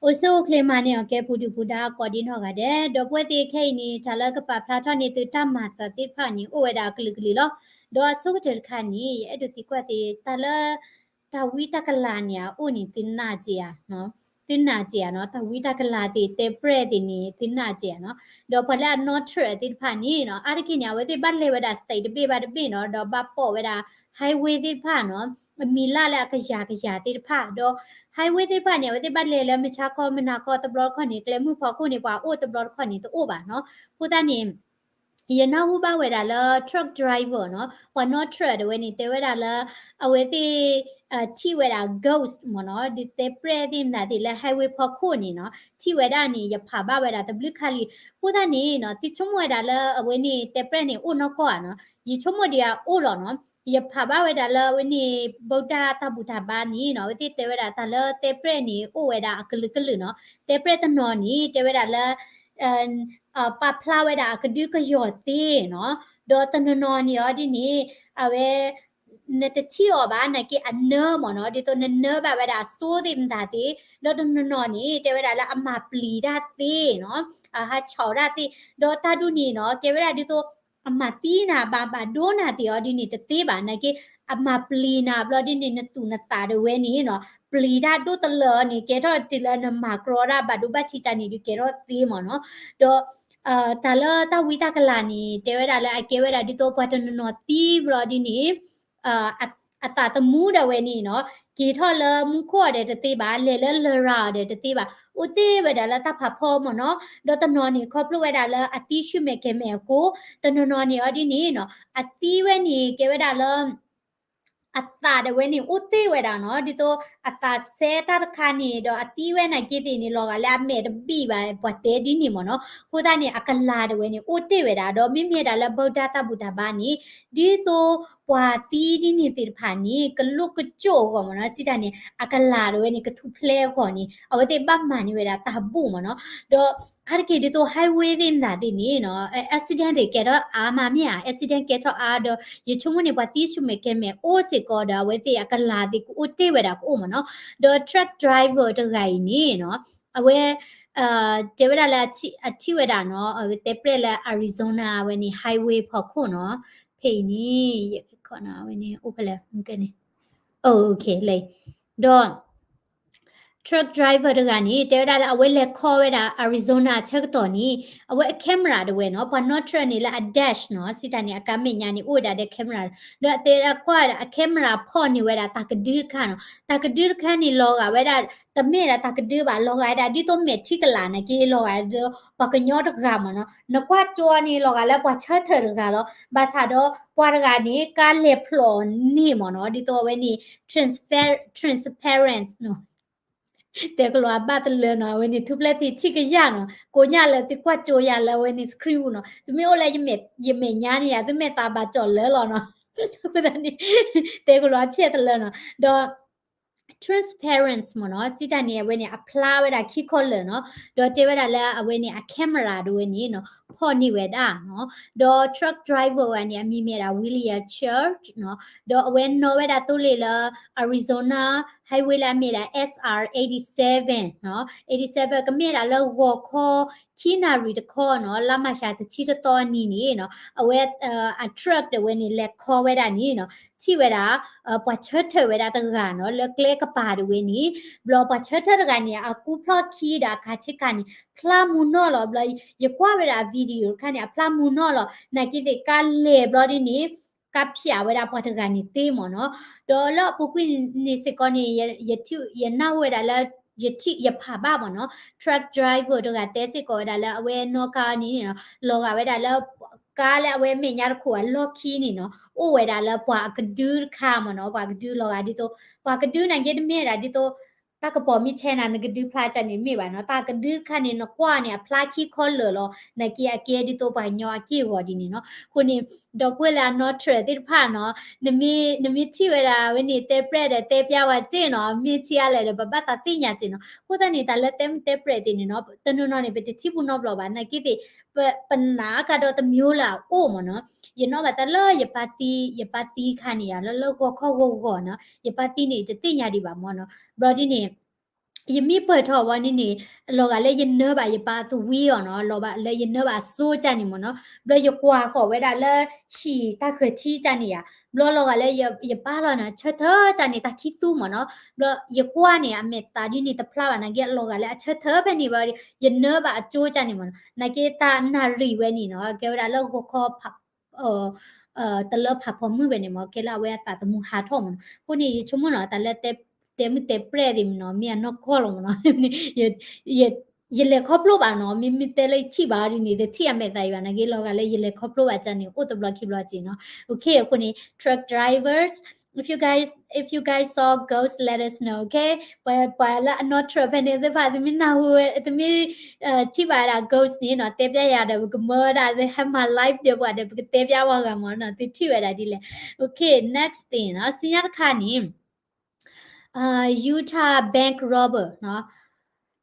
အိၣ်ဆူၣ်အိၣ်ချ့မးန့ၢ်အီၤ ကဲပူၤဒုၣ်ပူၤဒါကိးဒံနီၢ်ဂၤဒဲး, ဒီပုၢ်ဝဲၢ်သ့ၣ်ခဲအံၤန့ၣ် တၢ်လၢကပာ်ဖျါထီၣ်န့ၢ်သုတၢ်မၤသးသ့ၣ်တဖၣ်န့ၣ် အိၣ်ဝဲဒၣ်အကလုာ်ကလုာ်လီၤ. ဒီးအဆိကတၢၢ်တခါန့ၣ် ယအဲၣ်ဒိးသံကွၢ်သ့ၣ် တၢ်လၢ တၢ်ဝံတၢ်ကလၤန့ၣ် အအိၣ်န့ၣ် သုနာ်စ့ဧါ, သုနာ်စ့ဧါနီၤ, တၢ်ဝံတၢ်ကလၤသ့ၣ် တဲပြဲၣ်သ့ၣ်န့ၣ် သုနာ်စ့ဧါနီၤ. ဒီးပှၤလၢအနီၣ်ထြၢၣ်သ့ၣ်တဖၣ်န့ၣ်နီၤ အါတက့ၢ်န့ၣ် အဝဲသ့ၣ်ဘၣ်လဲၤဝဲဒၣ် state တဘ့ၣ်ဘၣ်တဘ့ၣ်နီၤ, ဒီးဘၣ်ပိာ်ဝဲဒၣ် highway သ့ၣ်တဖၣ်နီၤ, အမံၤလၢ်လၢအကယၤကယၤသ့ၣ်တဖၣ်, ဒီး highway သ့ၣ်တဖၣ်န့ၣ် အဝဲသ့ၣ်ဘၣ်လဲၤလၢမုၢ်ဆါခီ မုၢ်နၤခီ တဘျီတခီၣ်န့ၣ် ကျဲမုၢ်ဖီခိၣ်န့ၣ် ပှၤအိၣ်တဘျီတခီၣ်န့ၣ် တအိၣ်ဘၣ်နီၤ. အဃိသတးန့ၣ် ယနၢ်ဟူဘၣ်ဝဲဒၣ်လၢ truck driver နီၤ, ပှၤနီၣ်ထြၢၣ်တဝဲန့ၣ် တဲဝဲဒၣ်လၢ အဝဲသ့ၣ် ထံၣ်ဝဲဒၣ် ghost မ့ၢ်နီၤ, ဒ်တဲပြဲၣ်သ့ၣ်မတၤသ့ၣ်လၢ highway ဖီခိၣ်န့ၣ်နီၤ, ထံၣ်ဝဲဒၣ်န့ၣ် ယဖးဘၣ်ဝဲဒၣ်တဘျုးခါလံ. အဃိသတးန့ၣ်နီၤ သုဆိကမိၣ်ဝဲဒၣ်လၢအဝဲန့ၣ် တဲပြဲၣ်န့ၣ် အိၣ်နီၢ်ကီၢ်ဧါနီၤ, ယဆိကမိၣ်ဒံးအအိၣ်လီၤနီၤ. ယဖးဘၣ်ဝဲဒၣ်လၢအဝဲန့ၣ် ဗုဒ္ဓ တၢ်ဘူၣ်တၢ်ဘါန့ၣ်နီၤ, အဝဲသ့ၣ်တဲဝဲဒၣ်တၢ်လၢတဲပြဲၣ်န့ၣ် အိၣ်ဝဲဒၣ်အကလုာ်ကလုာ်နီၤ. တဲပြဲၣ်တနီၤန့ၣ် တဲဝဲဒၣ်လၢ ပာ်ဖျါဝဲဒၣ်အကဒုကယီၤသ့နီၤ, ဒီးတနီၤနီၤန့ၣ်အီၤဒ်န့ၣ် အဝဲ နတထံၣ်အီၤဘၣ် နာ်က့အနၢမ့ၢ်နီၤ, ဒ်သိးနနၢဘၣ်ဝဲဒၣ်အစိသ့ၣ်မတၤသ့, ဒီးတနီၤနီၤန့ၣ် တဲဝဲဒၣ်လၢအမၤပျံၤတၢ်သ့နီၤ, အဟးဆီးတၢ်သ့, ဒီးတၢ်ဒ်န့ၣ်နီၤ ကဲဝဲဒၣ်ဒ်သိး အမၤသံနၤဘၣ် ဘၣ်ဒိနၤသ့အီၤဒ်န့ၣ်တသ့ဘၣ်, နာ်က့ အမၤပျံၤနၤဘျီဒ်န့ၣ် နသူၣ်နသးတဝဲန့ၣ်နီၤ ပျံၤတၢ်ဒိၣ်တလၢန့ၣ် ကဲထီၣ်တုၤလၢနမၤကြီတၢ်ဘၣ်ဒိဘၣ်ထံးတၢ်န့ၣ် ဒုးကဲထီၣ်သ့မ့ၢ်နီၤ. ဒီး တၢ်လၢတၢ်ဝံတၢ်ကလၤန့ၣ် တဲဝဲဒၣ်လၢအကဲဝဲဒၣ်ဒ်သိးပှၤတနီၤနီၤသံဘျီဒ်န့ၣ် အသးသမူဒၣ်ဝဲန့ၣ်နီၤ က့ၤထီၣ်လၢမူခိၣ်အီၤဒီးတသ့ဘၣ်, လဲၤလၢလရာ်အီၤဒီးတသ့ဘၣ်, အိၣ်တ့ၢ်ဝဲဒၣ်လၢတၢ်ဖးဖီမ့ၢ်နီၤ. ဒီးတနီၤန့ၣ် ခီဖျိဝဲဒၣ်လၢအသံဆူၣ်မဲာ်ကဲၤမဲာ်အဃိ, တနီၤနီၤန့ၣ်အီၤဒ်န့ၣ်နီၤ အသံဝဲန့ၣ် ကဲဝဲဒၣ်လၢ အသးဒၣ်ဝဲန့ၣ် အိၣ်တ့ၢ်ဝဲဒၣ်နီၤ, ဒ်သိးအသးစဲတၢ်တခါန့ၣ် ဒီးအသံဝဲနာ်က့သ့ၣ်န့ၣ် လီၤဂာ်လၢအမဲာ်တဘံၣ်ဘၣ် ပှၤတဲဒ်န့ၣ်မ့ၢ်နီၤ. အဃိသတးန့ၣ် အကလၤဒၣ်ဝဲန့ၣ် အိၣ်တ့ၢ်ဝဲဒၣ်, ဒီးမ့မ့ၢ်ဒၣ်လၢ ဗုဒ္ဓ တၢ်ဘူၣ်တၢ်ဘါန့ၣ် ဒ်သိးပှၤသံဒ်န့ၣ်သ့ၣ်တဖၣ်န့ၣ် ကလိၣ်ကစိၣ်အဂီၢ်မ့ၢ်နီၤ, စံးတၢ်န့ၣ် အကလၤဒၣ်ဝဲန့ၣ် ကထူၣ်ဖျဲးအဂီၢ်န့ၣ် အဝဲသ့ၣ်ဘၣ်မၤန့ၢ်ဝဲဒၣ်တၢ်ဘူၣ်မ့ၢ်နီၤ. ဒီး အါတက့ၢ်ဒ်သိး highway သ့ၣ်မတၤသ့ၣ်န့ၣ်နီၤ accident သ့ၣ်ကဲထီၣ်အါမးမ့ၢ်ဧါ, accident ကဲထီၣ်အါဒီး ယဆိကမိၣ်န့ၣ် ပှၤသံဆူၣ်မဲာ်ကဲၤမဲာ်အိၣ်စ့ၢ်ကီးဒီး အဝဲသ့ၣ်အကလၤသ့ၣ်ကအိၣ်တ့ၢ်ဝဲဒၣ်ကအိၣ်မ့ၢ်နီၤ. ဒီး truck driver တဂၤအံၤန့ၣ်နီၤ အဝဲ တဲဝဲဒၣ်လၢအထံၣ်ဝဲဒၣ်နီၤ အဝဲတဲပြဲၣ်လၢ Arizona အဝဲန့ၣ် highway ဖီခိၣ်နီၤ, ဖဲအံၤန့ၣ် ယခီနီၤ အဝဲန့ၣ် အိၣ်ဖဲလဲၣ် မုၢ်ကဲန့ၣ် လၢ ဒီး truck driver တဂၤန့ၣ် တဲဝဲဒၣ်လၢအဝဲလဲၤခီဝဲဒၣ် Arizona အဆၢကတီၢ်န့ၣ် အဝဲအ camera တဝဲနီၤ, ပှၤနီၣ်ထြၢၣ်န့ၣ်လၢအ dash နီၤ, စံးတၢ်န့ၣ် အကါမဲာ်ညါန့ၣ် အိၣ်ဝဲဒၣ်ဒီး camera ဒီးအတဲဒၣ်ကွၢ်ဝဲဒၣ်အ camera ဖီၣ်န့ၢ်ဝဲဒၣ်တၢ်ကဒုတခါနီၤ, တၢ်ကဒုတခါန့ၣ် လီၤဂာ်ဝဲဒၣ် တမ့ၢ်ဒၣ်တၢ်ကဒုဘၣ်, လီၤဂာ်ဝဲဒၣ်ဒ်သိးမဲာ်ထံကလၤနာ်က့ လီၤဂာ်ဒ်သိး ပှၤကညီတဂၤမ့ၢ်နီၤ, နကွၢ်ကၠိန့ၣ် လီၤဂာ်လၢပှၤဆၢထၢၣ်တဂၤလီၤ, ဘၣ်ဆၣ်ဒီးပှၤတဂၤန့ၣ် ကါလဲၤဖျိးန့ၢ်မ့ၢ်နီၤ, ဒ်သိးအဝဲန့ၣ် transparent နီၤ တဲကလီၤအဘၣ်တလၢနီၤ, အဝဲန့ၣ် ထူၣ်ဖျဲးသ့ၣ်ဆံးကယၢ်နီၤ, ကိးညၣ်လၢသုကွၢ်ကၠိယၤလၢအဝဲန့ၣ် screen ပူၤနီၤ, သုမ့ၢ်အိၣ်လၢယမဲာ်ညါန့ၣ်ယၤ သုမဲာ်သးဘၣ်ကၠီၣ်လၢလီၤနီၤ, အဃိသတးန့ၣ် တဲကလီၤအဖျဲၣ်တလၢနီၤ, ဒီး transparent မ့ၢ်နီၤ, စံးတၢ်န့ၣ် အဝဲန့ၣ် အဖျါဝဲဒၣ်ခံ color နီၤ, ဒီးတဲဝဲဒၣ်လၢအဝဲန့ၣ် အ camera တဝဲန့ၣ်နီၤ ဖီၣ်န့ၢ်ဝဲဒၣ်နီၤ, ဒီး truck driver ဝဲန့ၣ် အမံၤမ့ၢ်ဒၣ် William Church နီၤ, ဒီးအဝဲနီၣ်ဝဲဒၣ်သိလ့ၣ်လၢ Arizona highway လၢအမ့ၢ်ဒၣ် S R eighty-seven နီၤ, eighty-seven ကမ့ၢ်ဒၣ်လၢဂီၤခီ ခံနၣ်ရံၣ်တခီနီၤ, လါမၢ်ၡးတဆံတသီအနံၤန့ၣ်နီၤ, အဝဲ အ truck တဝဲန့ၣ် လဲၤခီဝဲဒၣ်န့ၣ်နီၤ, ထံၣ်ဝဲဒၣ် ပှၤဆၢထၢၣ်ဝဲဒၣ်တဂၤနီၤ လၢကျဲကပၤတဝဲန့ၣ်, ဘျီပှၤဆၢထၢၣ်တဂၤန့ၣ် အကူဖျီၣ်ခံဒီးအခးဆ့ကၤန့ၣ် ဖျါမူနီၢ်လီၤ, ဘျီယကွၢ်ဝဲဒၣ်အ video တခါန့ၣ် အဖျါမူနီၢ်လီၤ, နာ်က့သ့ၣ်ကါလဲၤဘျီဒ်န့ၣ် ကါဖၠးဝဲဒၣ်ပှၤတဂၤန့ၣ်သ့မ့ၢ်နီၤ, ဒီးလၢအပူၤကွံာ်န့ၣ်စ့ၢ်ကီးန့ၣ် ယနၢ်ဟူဝဲဒၣ်လၢ ယထံၣ်ယဖးဘၣ်မ့ၢ်နီၤ, truck driver တဂၤတဲစ့ၢ်ကီးဝဲဒၣ်လၢအဝဲနီၣ်ကါန့ၣ်နီၤ, လီၤဂာ်ဝဲဒၣ်လၢ ကါလၢအဝဲမဲာ်ညါတခိၣ်အလီၢ်ခံန့ၣ်နီၤ, အိၣ်ဝဲဒၣ်လၢပှၤအကဒုတခါမ့ၢ်နီၤ, ပှၤကဒုလီၤဂာ်ဒ်သိး ပှၤကဒုနာ်က့တမ့ၢ်ဝဲဒၣ်ဒ်သိး တၢ်ကပီၤမ့ၢ်ဆဲးနၤ နကဒုဖျါကန့ၣ်မ့ၢ်ဘၣ်နီၤ, တၢ်ကဒုတခါန့ၣ် နကွၢ်န့ၣ် အဖျါခံခီလၢာ်လီၤ, နာ်က့အကဲဒ်သိးပှၤကညီအက့ၢ်အဂီၤဒ်န့ၣ်နီၤ, အဃိန့ၣ် ဒီပုၢ်ဝဲၢ်လၢအနီၣ်ထြၢၣ်သ့ၣ်တဖၣ်နီၤ, နမ့ၢ်ထံၣ်ဝဲဒၣ်ဝဲန့ၣ် တဲပြဲၣ်ဒီးတဲပျါဝဲစ့ၢ်နီၤ, မ့ၢ်ထံၣ်အါလဲၣ်ဒီး ပဘၣ်သးသ့ၣ်ညါစ့ၢ်နီၤ, အဃိသတးန့ၣ် တၢ်လၢတဲမုၢ်တဲပြဲၣ်သ့ၣ်န့ၣ်နီၤ, တနီၤနီၤန့ၣ် ပတထံၣ်ပူၤနီတဘျီဘၣ်, နာ်က့သ့ၣ် ပနာ်ကဒီးတမျိုးလၢအအိၣ်မ့ၢ်နီၤ, ယနီၣ်ဘၣ်တၢ်လၢယပၢ်သံ, ယပၢ်သံခါန့ၣ်ယါ လၢလၢဂီၤခီဂီၤဂီၤနီၤ, ယပၢ်သံန့ၣ် တသ့ၣ်ညါဒံးဘၣ်မ့ၢ်နီၤ, ဘျီဒ်န့ၣ် ယမ့ၢ်ပၢၢ်ထီၣ်ဝဲန့ၣ်န့ၣ် လီၤဂာ်လၢယနၢဘၣ်ယပၢ်သဝံအီၤနီၤ, လီၤဂာ်လၢယနၢဘၣ်အစိကၢ်န့ၣ်မ့ၢ်နီၤ, ဘျီယကွၢ်ဃီၤဝဲဒၣ်လၢဟံၣ်တၢ်ဃၢၤထံကၢ်န့ၣ်ယါ, ဘျီလီၤဂာ်လၢယပၢ်လီၤန့ၣ် ဆၢထၢၣ်ကၢ်န့ၣ် တၢ်ခံသူမ့ၢ်နီၤ, ဘျီယကွၢ်န့ၣ် အမဲာ်သးဒ်န့ၣ်တဖျါဘၣ် နာ်က့လီၤဂာ်လၢအဆၢထၢၣ်ဖဲန့ၣ်ဘျီ ယနၢဘၣ်အစိကၢ်န့ၣ်မ့ၢ်နီၤ, နာ်က့တၢ်နၣ်ရံၣ်ဝဲန့ၣ်နီၤ ကဲဝဲဒၣ်လၢဂီၤခီ တလၢဖးဖီမုၢ်ဝဲန့ၣ်မ့ၢ် ကဲလၢအဝဲအသးသမူဟးထီၣ်မ့ၢ်နီၤ, အဃိန့ၣ် ယဆိကမိၣ်နီၤ တၢ်လၢတဲမုၢ်တဲပြဲၢ်သ့ၣ်မ့ၢ်နီၤ မ့ၢ်အနီၢ်ကီၢ်လီၤမ့ၢ်နီၤ, ယလဲၤခီဖျိဘၣ်နီၤ, မ့မ့ၢ်တဲလၢယထံၣ်ဘၣ်အီၤဒ်န့ၣ် တထံၣ်အမဲာ်သးအံၤဘၣ် နာ်က့လီၤဂာ်လၢယလဲၤခီဖျိဘၣ်ကၢ်န့ၣ် အိၣ်တဘျီခံဘျီကၢ်နီၤ, အဃိန့ၣ် truck drivers, if you guys if you guys saw ghost, let us know, okay? ပှၤလၢအနီၢ် truck ဖဲန့ၣ်သ့ၣ်တဖၣ် သုမ့ၢ်နၢ်ဟူဝဲ သုမ့ၢ်ထံၣ်ဘၣ်ဝဲဒၣ် ghost န့ၣ်နီၤ တဲပျဲယၤဒီး ပကမၢဝဲဒၣ် ဟဲမၤ live ဒီးပှၤဒီး ပကတဲပျဲပှၤဂၤမ့ၢ်နီၤ သုထံၣ်ဝဲဒၣ်ဒ်လဲၣ်, okay, next thing နီၤ ဆူညါတခါန့ၣ် Utah bank robber နီၤ,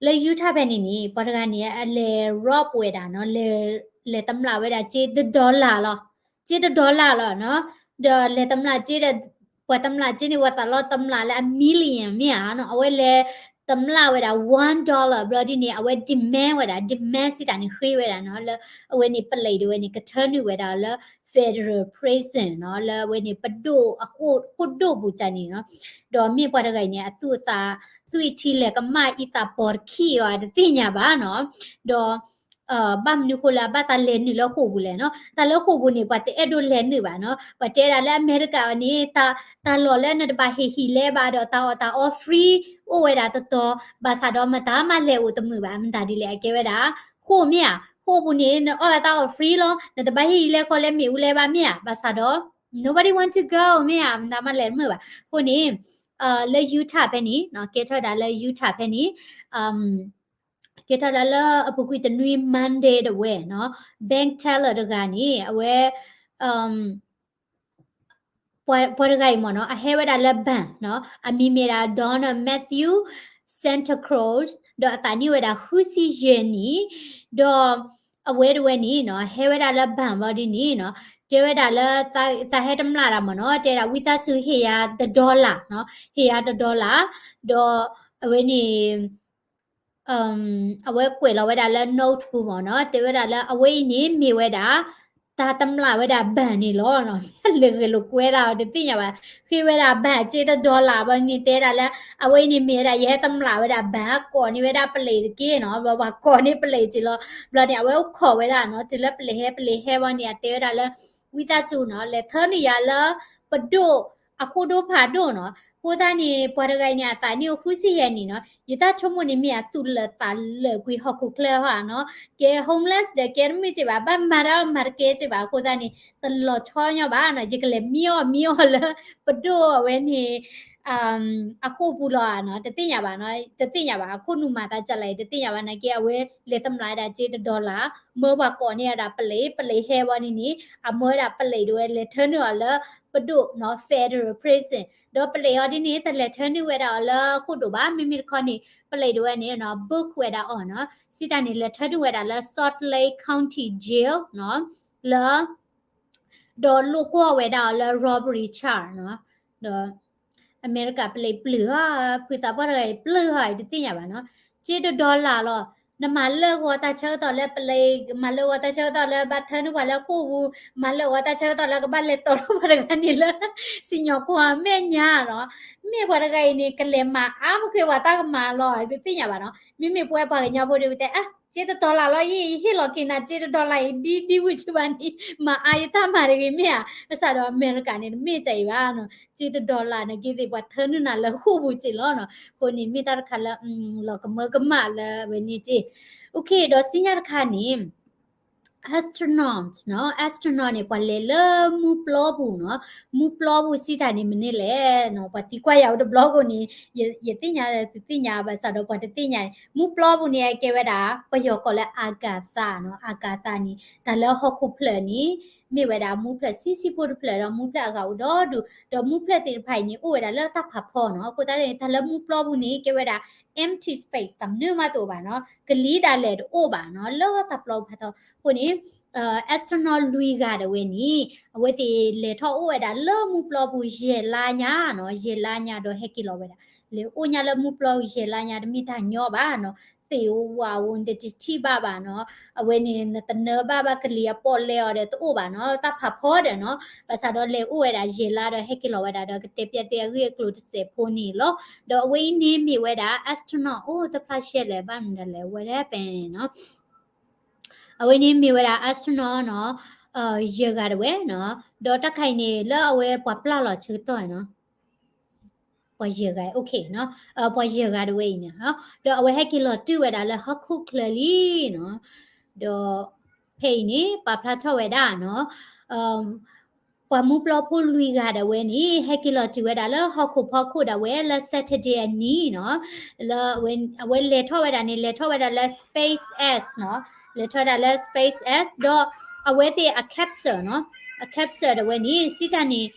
လၢ Utah ဖဲန့ၣ်န့ၣ် ပှၤတဂၤန့ၣ် အလဲၤ rob ဝဲဒၣ်နီၤ, လဲၤတမျၢ်ဝဲဒၣ်စ့တ dollar လီၤ, စ့တ dollar လီၤနီၤ, ဒီးလဲၤတမျၢ်စ့ဒီး ပှၤတမျၢ်စ့န့ၣ် ပှၤသးလီတမျၢ်လၢအ million မ့ၢ်ဧါနီၤ, အဝဲလဲၤတမျၢ်ဝဲဒၣ် one dollar ဘျီဒ်န့ၣ် အဝဲ demand ဝဲဒၣ် demand စံးတၢ်န့ၣ် ဃ့ဝဲဒၣ်နီၤ လၢအဝဲန့ၣ် ပလံးဒၣ်ဝဲန့ၣ် ကထၢနုာ်ဝဲဒၣ်လၢ federal prison နီၤ, လၢအဝဲန့ၣ် ပဒိၣ်အဃိၣ်ဒိၣ်ပူၤကၢ်န့ၣ်နီၤ, ဒီးမ့ၢ်ပှၤတဂၤအံၤန့ၣ် အသူၣ်အသး သွံၣ်ထံလဲၤကမၣ်အံသးပီၤတခံအီၤ တသ့ၣ်ညါဘၣ်နီၤ, ဒီး ဘၣ်မနုၤဃိလၢအဘၣ်သးလဲၤနုာ်လၢဃိာ်ပူၤလဲၣ်နီၤ, တၢ်လၢဃိာ်ပူၤန့ၣ် ပှၤတအဲၣ်ဒိးလဲၤနုာ်ဘၣ်နီၤ, ပှၤတဲဒၣ်လၢအမဲရကၤအီၤန့ၣ် တၢ်လီၢ်လၢနတဘၣ်ဟ့ၣ်ဟံၣ်လဲဘၣ်ဒီး တၢ်အီၣ်တၢ်အီ free အိၣ်ဝဲဒၣ်တတီၤ, ဘၣ်ဆၣ်ဒီးမတၤမးလဲၤအိၣ်တမုာ်ဘၣ်, မတၤဒ်လဲၣ် အကဲဝဲဒၣ် ဃိာ်မ့ၢ်ဧါ, ဃိာ်ပူၤန့ၣ် နအီၣ်တၢ်အီၣ် free လီၤ, နတဘၣ်ဟ့ၣ်ဟံၣ်လဲဃီလဲမ့ၣ်အူလဲဘၣ်မ့ၢ်ဧါ, ဘၣ်ဆၣ်ဒီး nobody want to go မ့ၢ်ဧါ, မတၤမးလဲၤတမုာ်ဘၣ်, အဃိန့ၣ် လၢ Utah ဖဲန့ၣ် ကဲထီၣ်ဝဲဒၣ်လၢ Utah ဖဲန့ၣ် ကဲထီၣ်ဝဲဒၣ်လၢအပူၤကွံာ်တနွံ Monday တဝဲနီၤ, bank teller တဂၤန့ၣ် အဝဲ ပှၤတဂၤအံၤမ့ၢ်နီၤ အဟဲဝဲဒၣ်လၢ bank နီၤ, အမံၤမ့ၢ်ဒၣ် Donald Matthew Santa Claus ဒီးအသးနံၣ်အိၣ်ဝဲဒၣ်ဃုဆံယဲၢ်နံၣ်, ဒီးအဝဲတဝဲန့ၣ်နီၤ ဟဲဝဲဒၣ်လၢ bank ဘျီဒ်န့ၣ်နီၤ, တဲဝဲဒၣ်လၢ သးဟဲတမျၢ်တၢ်မ့ၢ်နီၤ, တဲဒၣ်ဝံသးစူၤဟ့ၣ်ယၤတ dollar နီၤ, ဟ့ၣ်ယၤတ dollar, ဒီးအဝဲန့ၣ် အဝဲကွဲးလီၤဝဲဒၣ်လၢ note ပူၤမ့ၢ်နီၤ, တဲဝဲဒၣ်လၢအဝဲအံၤန့ၣ်မ့ၢ်ဝဲဒၣ် တၢ်တမျၢ်ဝဲဒၣ် bank န့ၣ်လီၤနီၤ, လဲၤဂဲၤလိာ်ကွဲဒၣ်အီၤတသ့ၣ်ညါဘၣ်, ဃ့ဝဲဒၣ် bank စ့တ dollar ဘျီန့ၣ် တဲဒၣ်လၢ အဝဲအံၤန့ၣ်မ့ၢ်ဝဲဒၣ် ယဟဲတမျၢ်ဝဲဒၣ် bank ကိးန့ၢ်ဝဲဒၣ်ပလံးတက့ၢ်နီၤ, ဘျီပှၤကိးန့ၢ်ပလံးစ့ၢ်လီၤ, ဘျီန့ၣ် အဝဲအိၣ်ခိးဝဲဒၣ်နီၤ, တုၤလၢပလံးဟဲပလံးဟဲဘျီန့ၣ် အတဲဝဲဒၣ်လၢ ဝံသးစူၤနီၤ လဲၤထၢနုာ်ယၤလၢ ပဒိၣ်အဃိၣ်ဒိၣ်ဖးဒိၣ်နီၤ, အဃိသတးန့ၣ် ပှၤတဂၤအံၤန့ၣ် အသးနံၣ်အိၣ်ဃုဆံယဲၢ်နံၣ်နီၤ, ယတၢ်ဆိကမိၣ်န့ၣ်မ့ၢ်အသူၣ်လၢာ်သးလၢာ်ကွံာ်ဟီၣ်ခိၣ်ချၢဟီဧါနီၤ, ကဲ homeless ဒီးကဲတမုာ်က့ဘၣ်, ဘၣ်မၤတၢ်မၤတကဲက့ဘၣ်, အဃိသတးန့ၣ် တလီၤဆီညီဘၣ်နီၤ, ယကလဲၤမံအီၣ်မံအီၣ်လၢ ပဒိၣ်အဝဲန့ၣ် အဃိၣ်ပူၤလီၤဧါနီၤ, တသ့ၣ်ညါဘၣ်နီၤ, တသ့ၣ်ညါဘၣ်, အခိၣ်နူာ်မၤသးကလဲၣ် တသ့ၣ်ညါဘၣ်, နာ်က့အဝဲလဲၤတမျၢ်ဝဲဒၣ်စ့တ dollar, မၢပှၤကိးန့ၢ်ဝဲဒၣ်ပလံး, ပလံးဟဲဝံၤန့ၣ်န့ၣ် အမၢဝဲဒၣ်ပလံးဒၣ်ဝဲလဲၤထၢနုာ်အီၤလၢ ပဒိၣ်နီၤ federal prison, ဒီးပလံးအီၤဒ်န့ၣ် တလဲၤထၢနုာ်ဝဲဒၣ်အီၤလၢဃိၣ်ဒိၣ်ဘၣ်, မ့မ့ၢ်တခီန့ၣ် ပလံးဒၣ်ဝဲန့ၣ်နီၤ book ဝဲဒၣ်အီၤနီၤ, စံးတၢ်န့ၣ် လဲၤထၢနုာ်ဝဲဒၣ်လၢ Salt Lake County Jail နီၤ, လၢ ဒီးလိာ်ကွီၢ်ဝဲဒၣ်အီၤလၢ robbery charge နီၤ, ဒီး အမဲရကၤပလံးပျုၢ်ဟီ, ဖုသးပှၢ်တဂၤအံၤပျုၢ်ဟီအံၤ တသ့ၣ်ညါဘၣ်နီၤ, စ့တ dollar လီၤ, နမၤလၢဂီၤတၢ်ဆၢကတီၢ်လၢပလံး, မၤလၢဂီၤတၢ်ဆၢကတီၢ်လၢဘၣ်ထၢနုာ်ပှၤလၢဃိၣ်ပူၤ, မၤလၢဂီၤတၢ်ဆၢကတီၢ်လၢကဘၣ်လဲၤတီၤထီၣ်ပှၤတဂၤန့ၣ်လၢ စံၣ်ညီၣ်ကွီၢ်မဲာ်ညါနီၤ, မ့ၢ်ပှၤတဂၤအံၤန့ၣ် ကလဲၤမၤအါမးဃ့ပှၤတၢ်ကမၣ်လီၤ, တသ့ၣ်ညါဘၣ်နီၤ, မ့မ့ၢ်ပဝဲပှၤကညီဖိဒၣ်ဝဲတဲ စ့တ dollar လီၤအံၤ ယဟ့ၣ်လီၤက့ၤနၤစ့တ dollar အံၤ ဒ်ဒ်ဝံၤဆူဘၣ်န့ၣ် မၤအါယတၢ်မၤတဂ့ၤမ့ၢ်ဧါ, ဘၣ်ဆၣ်ဒီးအမဲရကၤန့ၣ် တမ့ၢ်ကဲအံၤဘၣ်နီၤ, စ့တ dollar န့ၣ်က့သ့ၣ် ပှၤထၢနုာ်နၤလၢဃိၣ်ပူၤစ့ၢ်လီၤနီၤ, အဃိန့ၣ်မ့ၢ်တၢ်တခါလၢ လီၤကမၢကမၣ်လၢအဝဲန့ၣ်စ့ၢ်, okay ဒီးဆူညါတခါန့ၣ် astronaut နီၤ, astronaut န့ၣ် ပှၤလဲၤလၢမူပျီပူၤနီၤ, မူပျီပူၤစံးတၢ်န့ၣ်မနုၤလဲၣ်နီၤ, ပှၤသံကွၢ်ယၤအိၣ်တဘျီအဃိန့ၣ် ယသ့ၣ်ညါသုသ့ၣ်ညါ ဘၣ်ဆၣ်ဒီးပှၤတသ့ၣ်ညါန့ၣ် မူပျီပူၤန့ၣ် အကဲဝဲဒၣ် ပယီၤကိးလၢ အာကာသ နီၤ, အာကာသ န့ၣ် တၢ်လၢဟီၣ်ခိၣ်ဖျၢၣ်န့ၣ် မ့ၢ်ဝဲဒၣ်မူဖျၢၣ်ဆံးဆံးဖိတဖျၢၣ်ဒီး မူဖျၢၣ်အဂၤအိၣ်ဒီဒူၣ် ဒီးမူဖျၢၣ်သ့ၣ်တဖၣ်အံၤန့ၣ် အိၣ်ဝဲဒၣ်လၢတၢ်ဖးဖီနီၤ. အဃိသတးန့ၣ် တၢ်လၢမူပျီပူၤန့ၣ် ကဲဝဲဒၣ် empty space တၢ်မနုၤမးတအိၣ်ဘၣ်နီၤ, ကလံၤဒၣ်လဲာ်တအိၣ်ဘၣ်နီၤ လၢတၢ်ပျီပူၤဖးထီ. အဃိန့ၣ် astronaut လွံၢ်ဂၤဒၣ်ဝဲန့ၣ် အဝဲသ့ၣ်လဲၤထီၣ်အိၣ်ဝဲဒၣ်လၢမူပျီပူၤယဲၢ်လါညါနီၤ, ယဲၢ်လါညါဒီးဟဲက့ၤလီၤဝဲဒၣ် လဲၤအိၣ်ညါလၢမူပျီယဲၢ်လါညါ တမ့ၢ်တၢ်ညီဘၣ်နီၤ, သ့ၣ်ဧိၤဝၣ်ဧိၤ နတထံၣ်ဘၣ်ဘၣ်နီၤ, အဝဲန့ၣ် နတနၢဘၣ်ဘၣ် ကလံၤအပီၣ်လဲအီၤဒီးတအိၣ်ဘၣ်နီၤ, တၢ်ဖးဖီဒီးနီၤ, ဘၣ်ဆၣ်ဒီးလဲၤအိၣ်ဝဲဒၣ်ယဲၢ်လါဒီးဟဲက့ၤလီၤဝဲဒၣ်ဒီး ကတဲပျဲသ့ၣ်အဂ့ၢ်အကျိၤတစဲးဖိန့ၣ်လီၤ. ဒီးအဝဲအံၤန့ၣ်မ့ၢ်ဝဲဒၣ် astronaut အိၣ်တဖျါရှဲလဲၣ် ဘၣ်မနုၤဒၣ်လဲာ် whatever နီၤ အဝဲန့ၣ်မ့ၢ်ဝဲဒၣ် astronaut နီၤ, ယဲၢ်ဂၤဒၣ်ဝဲနီၤ, ဒီးတၢ်ခါအံၤန့ၣ် လၢအဝဲပှၤပျၢ်လီၤဆၢကတီၢ်နီၤ, ပှၤယဲၢ်ဂၤ okay နီၤ, ပှၤယဲၢ်ဂၤဒၣ်ဝဲအံၤန့ၣ်, ဒီးအဝဲဟဲက့ၤလီၤတုၤဝဲဒၣ်လၢဟီၣ်ခိၣ်ချၢလံနီၤ, ဒီးဖဲအံၤန့ၣ် ပာ်ဖျါထီၣ်ဝဲဒၣ်နီၤ ပှၤမူပျီဖိလွံၢ်ဂၤဒၣ်ဝဲန့ၣ် ဟဲက့ၤလီၤတုၤဝဲဒၣ်လၢဟီၣ်ခိၣ်ဖီခိၣ်ဒၣ်ဝဲလၢ Saturday အနံၤနီၤ, လၢအဝဲလဲၤထီၣ်ဝဲဒၣ်န့ၣ် လဲၤထီၣ်ဝဲဒၣ်လၢ SpaceX နီၤ, လဲၤထီၣ်ဝဲဒၣ်လၢ SpaceX ဒီးအဝဲသ့ၣ်အ capsule နီၤ, အ capsule ဒၣ်ဝဲန့ၣ် စံးတၢ်န့ၣ်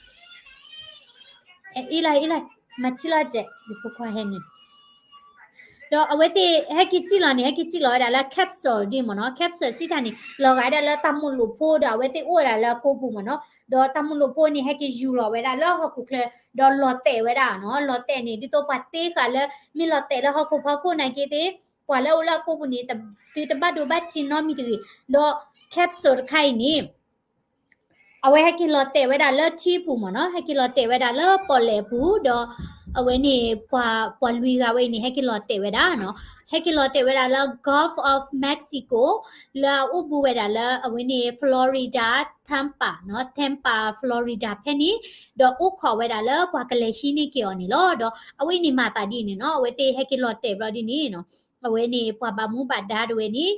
အ့လၢ အ့လၢ မၤဆံလီၤကဲး ယဖိခွါဟဲန့ၣ် ဒီးအဝဲသ့ၣ်ဟဲက့ၤစံၣ်လီၤန့ၣ် ဟဲက့ၤစံၣ်လီၤဝဲဒၣ်လၢ capsule ဒ်မ့ၢ်နီၤ, capsule စံးတၢ်န့ၣ် လီၤဂာ်ဒၣ်လၢတၢ်မိၣ်လိၣ်ဖိဒီး အဝဲသ့ၣ်အိၣ်ဝဲဒၣ်လၢအကိာ်ပူၤမ့ၢ်နီၤ, ဒီးတၢ်မိၣ်လိၣ်ဖိန့ၣ် ဟဲက့ၤယူၤလီၤဝဲဒၣ်လၢဟီၣ်ခိၣ်ချၢ ဒီးလီၤတဲာ်ဝဲဒၣ်နီၤ, လီၤတဲာ်န့ၣ် ဒ်သိးပှၤတ့ဃာ်လၢ မ့ၢ်လီၤတဲာ်လၢဟီၣ်ခိၣ်ဖီခိၣ်နာ်က့သ့ၣ် ပှၤလၢအအိၣ်လၢအကိာ်ပူၤန့ၣ် သုတဘၣ်ဒိဘၣ်ထံးနီတမံၤတဂ့ၤ, ဒီး capsule တခါအံၤန့ၣ် အဝဲဟဲက့ၤလီၤတဲာ်ဝဲဒၣ်လၢထံပူၤမ့ၢ်နီၤ, ဟဲက့ၤလီၤတဲာ်ဝဲဒၣ်လၢပီၣ်လဲၣ်ပူၤ, ဒီးအဝဲန့ၣ် ပှၤလွံၢ်ဂၤဝဲအံၤန့ၣ် ဟဲက့ၤလီၤတဲာ်ဝဲဒၣ်နီၤ, ဟဲက့ၤလီၤတဲာ်ဝဲဒၣ်လၢ Gulf of Mexico လၢအအိၣ်ဘူးဝဲဒၣ်လၢအဝဲန့ၣ် Florida Tampa နီၤ, Tampa Florida ဖဲန့ၣ်, ဒီးအိၣ်ခိးဝဲဒၣ်လၢပှၤကလဲၤဟံးန့ၢ်က့ၤအီၤန့ၣ်လီၤ. ဒီးအဝဲအံၤန့ၣ်မၤသးဒ်န့ၣ်နီၤ, အဝဲသ့ၣ်ဟဲက့ၤလီၤတဲာ်ဘျီဒ်န့ၣ်နီၤ အဝဲန့ၣ် ပှၤဘၣ်မူဘၣ်ဒါတဝဲန့ၣ်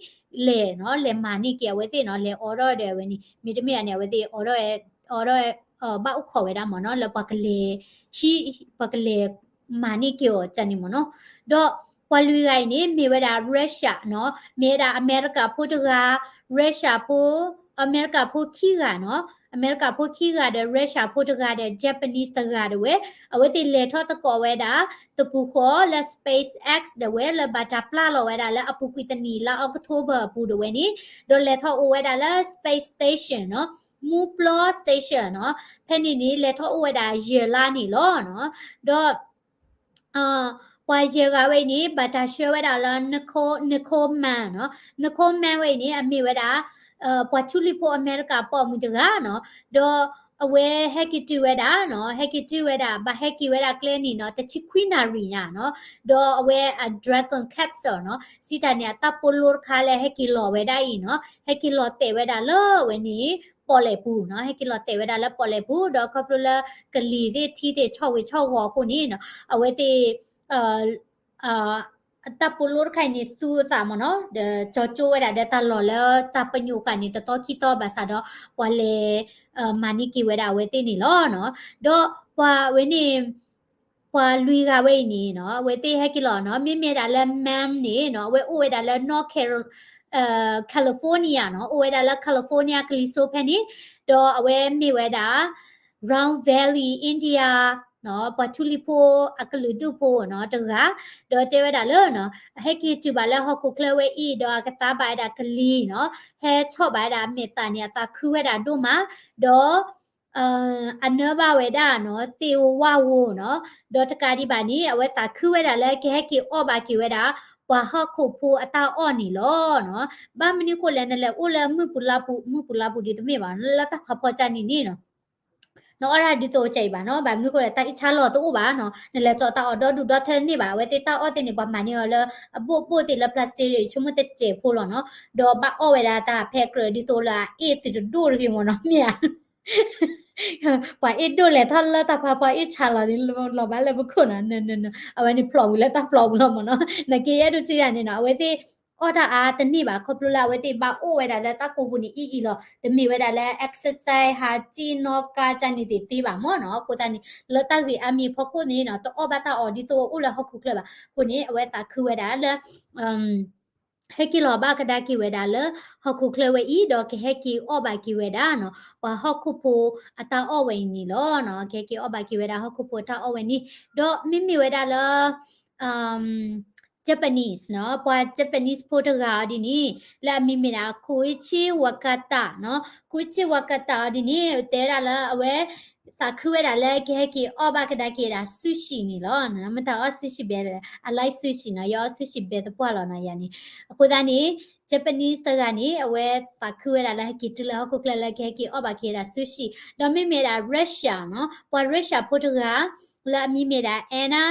လဲၤနီၤ, လဲၤမၤန့ၢ်က့ၤအဝဲသ့ၣ်နီၤ, လဲၤအိးထီၣ်ဒီးအဝဲန့ၣ် မ့တမ့ၢ်န့ၣ် အဝဲသ့ၣ်အိးထီၣ် အိးထီၣ် ဘၣ်အိၣ်ခိးဝဲဒၣ်မ့ၢ်နီၤ လၢပှၤကလဲၤ ဟံး ပှၤကလဲၤမၤန့ၢ်က့ၤအီၤန့ၣ်မ့ၢ်နီၤ. ဒီးပှၤလွံၢ်ဂၤအံၤန့ၣ် မ့ၢ်ဝဲဒၣ် Russia နီၤ, မ့ၢ်ဝဲဒၣ်အမဲရကၤဖိတဂၤ, Russia ဖိ အမဲရကၤဖိခံဂၤနီၤ, အမဲရကၤဖိခံဂၤဒီး Russia ဖိတဂၤဒီး Japanese တဂၤဒၣ်ဝဲ, အဝဲသ့ၣ်လဲၤထီၣ်သကိးဝဲဒၣ် တပူၤဃီလၢ SpaceX ဒၣ်ဝဲ လၢဘၣ်တၢ်ပျၢ်လီၤဝဲဒၣ်လၢအပူၤကွံာ်တနံၤလါ October အပူၤဒၣ်ဝဲန့ၣ်, ဒီးလဲၤထီၣ်အိၣ်ဝဲဒၣ်လၢ space station နီၤ, မူပျီ station နီၤ, ဖဲန့ၣ်န့ၣ် လဲၤထီၣ်အိၣ်ဝဲဒၣ်ယဲၢ်လါန့ၣ်လီၤနီၤ. ဒီး ပှၤယဲၢ်ဂၤဝဲအံၤန့ၣ် ဘၣ်တၢ်ဆှၢဝဲဒၣ်လၢ Nicole Mann နီၤ, Nicole Mann ဝဲအံၤန့ၣ် အမ့ၢ်ဝဲဒၣ် ပှၤထူလံၤဖိအမဲရကၤပိာ်မုၣ်တဂၤနီၤ, ဒီးအဝဲဟဲက့ၤတုၤဝဲဒၣ်နီၤ, ဟဲက့ၤတုၤဝဲဒၣ် ဘၣ်ဟဲက့ၤဝဲဒၣ်ကျဲန့ၣ်နီၤ တဆံခွံနၣ်ရံၣ်ညါနီၤ, ဒီးအဝဲအ Dragon capsule နီၤ, စံးတၢ်န့ၣ် အတၢ်ပိာ်လိတခါလၢဟဲက့ၤလီၤဝဲဒၣ်အံၤနီၤ, ဟဲက့ၤလီၤတဲာ်ဝဲဒၣ်လၢအဝဲန့ၣ် ပီၣ်လဲၣ်ပူၤနီၤ, ဟဲက့ၤလီၤတဲာ်ဝဲဒၣ်လၢပီၣ်လဲၣ်ပူၤ, ဒီးခီဖျိလၢကလံၤသ့ၣ်ထံသ့ၣ်ဆီၣ်ဝံၤဆီၣ်ဂီၤအဃိန့ၣ်နီၤ, အဝဲသ့ၣ် အတၢ်ပိာ်လိတခါအံၤန့ၣ် သူအသးမ့ၢ်နီၤ, ဒီးကၠီကၠိဝဲဒၣ်ဒီးတၢ်လီၢ်လၢတၢ်ပညိၣ်ဃာ်န့ၣ် တသီခံသီဘၣ်ဆၣ်ဒီး ပှၤလဲၤ မၤန့ၢ်က့ၤဝဲဒၣ်အဝဲသ့ၣ်န့ၣ်လီၤနီၤ. ဒီးပှၤဝဲန့ၣ် ပှၤလွံၢ်ဂၤဝဲအံၤန့ၣ်နီၤ အဝဲသ့ၣ်ဟဲက့ၤလီၤနီၤ, မ့မ့ၢ်ဒၣ်လၢ Mann န့ၣ်နီၤ အဝဲအိၣ်ဝဲဒၣ်လၢ North California နီၤ, အိၣ်ဝဲဒၣ်လၢ California ကလံၤစိးဖဲန့ၣ်, ဒီးအဝဲမ့ၢ်ဝဲဒၣ် Round Valley India နီၤ ပှၤထူလံၤဖိအကလုာ်ဒူၣ်ဖိနီၤတဂၤ, ဒီးတဲဝဲဒၣ်လၢနီၤ အဟဲက့ၤတုၤဘၣ်လၢဟီၣ်ခိၣ်ချၢဝဲအံၤ ဒီးအကသါဘၣ်ဝဲဒၣ်ကလံၤနီၤ, ဟဲဆီၣ်ဘၣ်ဝဲဒၣ်အမဲာ်သၣ်န့ၣ် အသးခုဝဲဒၣ်ဒိၣ်မး, ဒီး အနၢဘၣ်ဝဲဒၣ်နီၤ သ့ၣ်ဧိၤဝၣ်ဧိၤနီၤ, ဒီးတကးဒံးဘၣ်န့ၣ် အဝဲသးခုဝဲဒၣ်လၢကဟဲက့ၤအီၣ်ဘၣ်က့ၤဝဲဒၣ် ပှၤဟီၣ်ခိၣ်ဖိအတၢ်အီၣ်န့ၣ်လီၤနီၤ. ဘၣ်မနုၤဃိလဲၣ် နလဲၤအိၣ်လၢမုၢ်ပူၤလါပူၤ မုၢ်ပူၤလါပူၤဒ်တမ့ၢ်ဘၣ် လၢတၢ်ဖးဖီကၢ်န့ၣ်န့ၣ်နီၤ နအီၣ်ဒၣ်ဒ်သိးကၢ်အံၤဘၣ်နီၤ, ဘၣ်မနုၤဃိလဲၣ်တၢ်အ့ၣ်ဆါလီၤတအိၣ်ဘၣ်နီၤ, နလဲၤစိာ်တၢ်အီၣ်ဒီဒူၣ်ဒီထၢန့ၢ်ဘၣ်, အဝဲသ့ၣ်တၢ်အီၣ်သ့ၣ်န့ၣ် ပှၤမၤန့ၢ်အီၤလၢ အဘိၣ်ဘိၣ်သ့ၣ်လၢ plastic ဆိကမိၣ်တစဲးဖိလီၤနီၤ, ဒီးဘၣ်အီၣ်ဝဲဒၣ်တၢ်ဖဲကြၢးဒ်သိးလၢအအ့ၣ်သုတဒိၣ်တဂ့ၤမ့ၢ်နီၤ, မ့ၢ်ဧါ ပှၤအ့ၣ်ဒိၣ်လဲၤထီၣ်လၢတၢ်ဖးဖီအ့ၣ်ဆါလီၤန့ၣ် လီၤဘၣ်လၢပခိၣ်နီၤ, အဝဲန့ၣ်ဖျိးဝံၤလၢတၢ်ဖျိးပူၤလီၤမ့ၢ်နီၤ, နက့ယအဲၣ်ဒိးစံးတၢ်န့ၣ်နီၤ, အဝဲသ့ၣ်အီၣ်တၢ်အါတန့ၢ်ဘၣ် ခီဖျိလၢအဝဲသ့ၣ်ဘၣ်အိၣ်ဝဲဒၣ်လၢတၢ်ကိာ်ပူၤန့ၣ်အံၤအံၤလီၤ, တမ့ၢ်ဝဲဒၣ်လၢ exercise ဟးစံၣ်နီၣ်ကါကၢ်န့ၣ်သ့ၣ်သ့ဘၣ်မ့ၢ်နီၤ, အဃိသတးန့ၣ် လၢတၢ်ဂ့ၢ်အါမံၤဖီခိၣ်န့ၣ်နီၤ တအီၣ်ဘၣ်တၢ်အီၣ်ဒ်သိးအိၣ်လၢဟီၣ်ခိၣ်ချၢဘၣ်, အဃိန့ၣ် အဝဲသးခုဝဲဒၣ်လၢ ဟဲက့ၤလီၤဘၣ်ကဒါက့ၤဝဲဒၣ်လၢဟီၣ်ခိၣ်ချၢဝဲအံၤ ဒီးကဟဲက့ၤအီၣ်ဘၣ်က့ၤဝဲဒၣ်နီၤ ပှၤဟီၣ်ခိၣ်ဖိအတၢ်အီၣ်ဝဲအံၤန့ၣ်လီၤနီၤ. ကဟဲက့ၤအီၣ်ဘၣ်က့ၤဝဲဒၣ်ဟီၣ်ခိၣ်ဖိအတၢ်အီၣ်ဝဲန့ၣ် ဒီးမ့မ့ၢ်ဝဲဒၣ်လၢ Japanese နီၤ ပှၤ Japanese ဖိတဂၤအီၤဒ်န့ၣ် လၢအမံၤမ့ၢ်ဒၣ် Koichi Wakata နီၤ Koichi Wakata အီၤဒ်န့ၣ် တဲဝဲဒၣ်လၢအဝဲ သးခုဝဲဒၣ်လၢကဟဲက့ၤအီၣ်ဘၣ်ကဒါက့ၤဒၣ် sushi န့ၣ်လီၤ. မ့ၢ်တၢ်အီၣ် sushi ဘဲ I like sushi နီၤ ယအီၣ် sushi ဘဲသပှၢ်လီၤနီၤ ယၤန့ၣ်. အဃိသတးန့ၣ် Japanese တဂၤန့ၣ် အဝဲသးခုဝဲဒၣ်လၢဟဲက့ၤတုၤလၢဟီၣ်ခိၣ်ချၢလၢကဟဲက့ၤအီၣ်ဘၣ်က့ၤဒၣ် sushi ဒီးမ့မ့ၢ်ဒၣ် Russia နီၤ ပှၤ Russia ဖိတဂၤ လၢအမံၤမ့ၢ်ဒၣ် Anna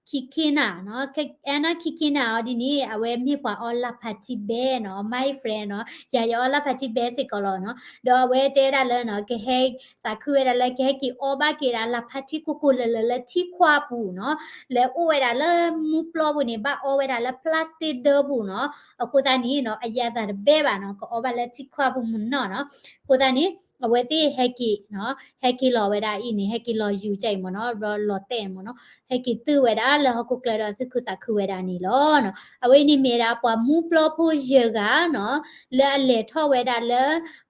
Kikina နီၤ Anna Kikina အီၤဒ်န့ၣ် အဝဲမ့ၢ်ပှၤအီၣ်လၢ်ဖးထံဘဲနီၤ my friend နီၤ ယၤယအီၣ်လၢ်ဖးထံဘဲစ့ၢ်ကီးလီၤနီၤ. ဒီးအဝဲတဲဝဲဒၣ်လၢနီၤ ကဟဲ သးခုဝဲဒၣ်လၢကဟဲက့ၤအီၣ်ဘၣ်က့ၤဒၣ်လၢ်ဖးထံကိၢ်ကိၢ်လၢၤလၢၤလၢထံခွါပူၤနီၤ လဲၤအိၣ်ဝဲဒၣ်လၢမူပျီပူၤန့ၣ် ဘၣ်အီဝဲဒၣ်လၢ plastic ဒၢပူၤနီၤ. အဃိသတးန့ၣ်နီၤ အယၤသးတဘဲဘၣ်နီၤ ကအီၣ်ဘၣ်လၢထံခွါပူၤမုၢ်နီၢ်နီၤ. အဃိသတးန့ၣ် အဝဲသ့ၣ်ဟဲက့ၤနီၤ ဟဲက့ၤလီၤဝဲဒၣ်အံၤန့ၣ် ဟဲက့ၤလီၤယူၤကၢ်အံၤမ့ၢ်နီၤ ဒီးလီၤတဲာ်မ့ၢ်နီၤ ဟဲက့ၤတုၤဝဲဒၣ်လၢဟီၣ်ခိၣ်ချၢဒီးသူၣ်ခုသးခုဝဲဒၣ်န့ၣ်လီၤနီၤ. အဝဲအံၤန့ၣ်မ့ၢ်ဒၣ်ပှၤမူပျီဖိယဲၢ်ဂၤနီၤ လၢအလဲၤထီၣ်ဝဲဒၣ်လၢ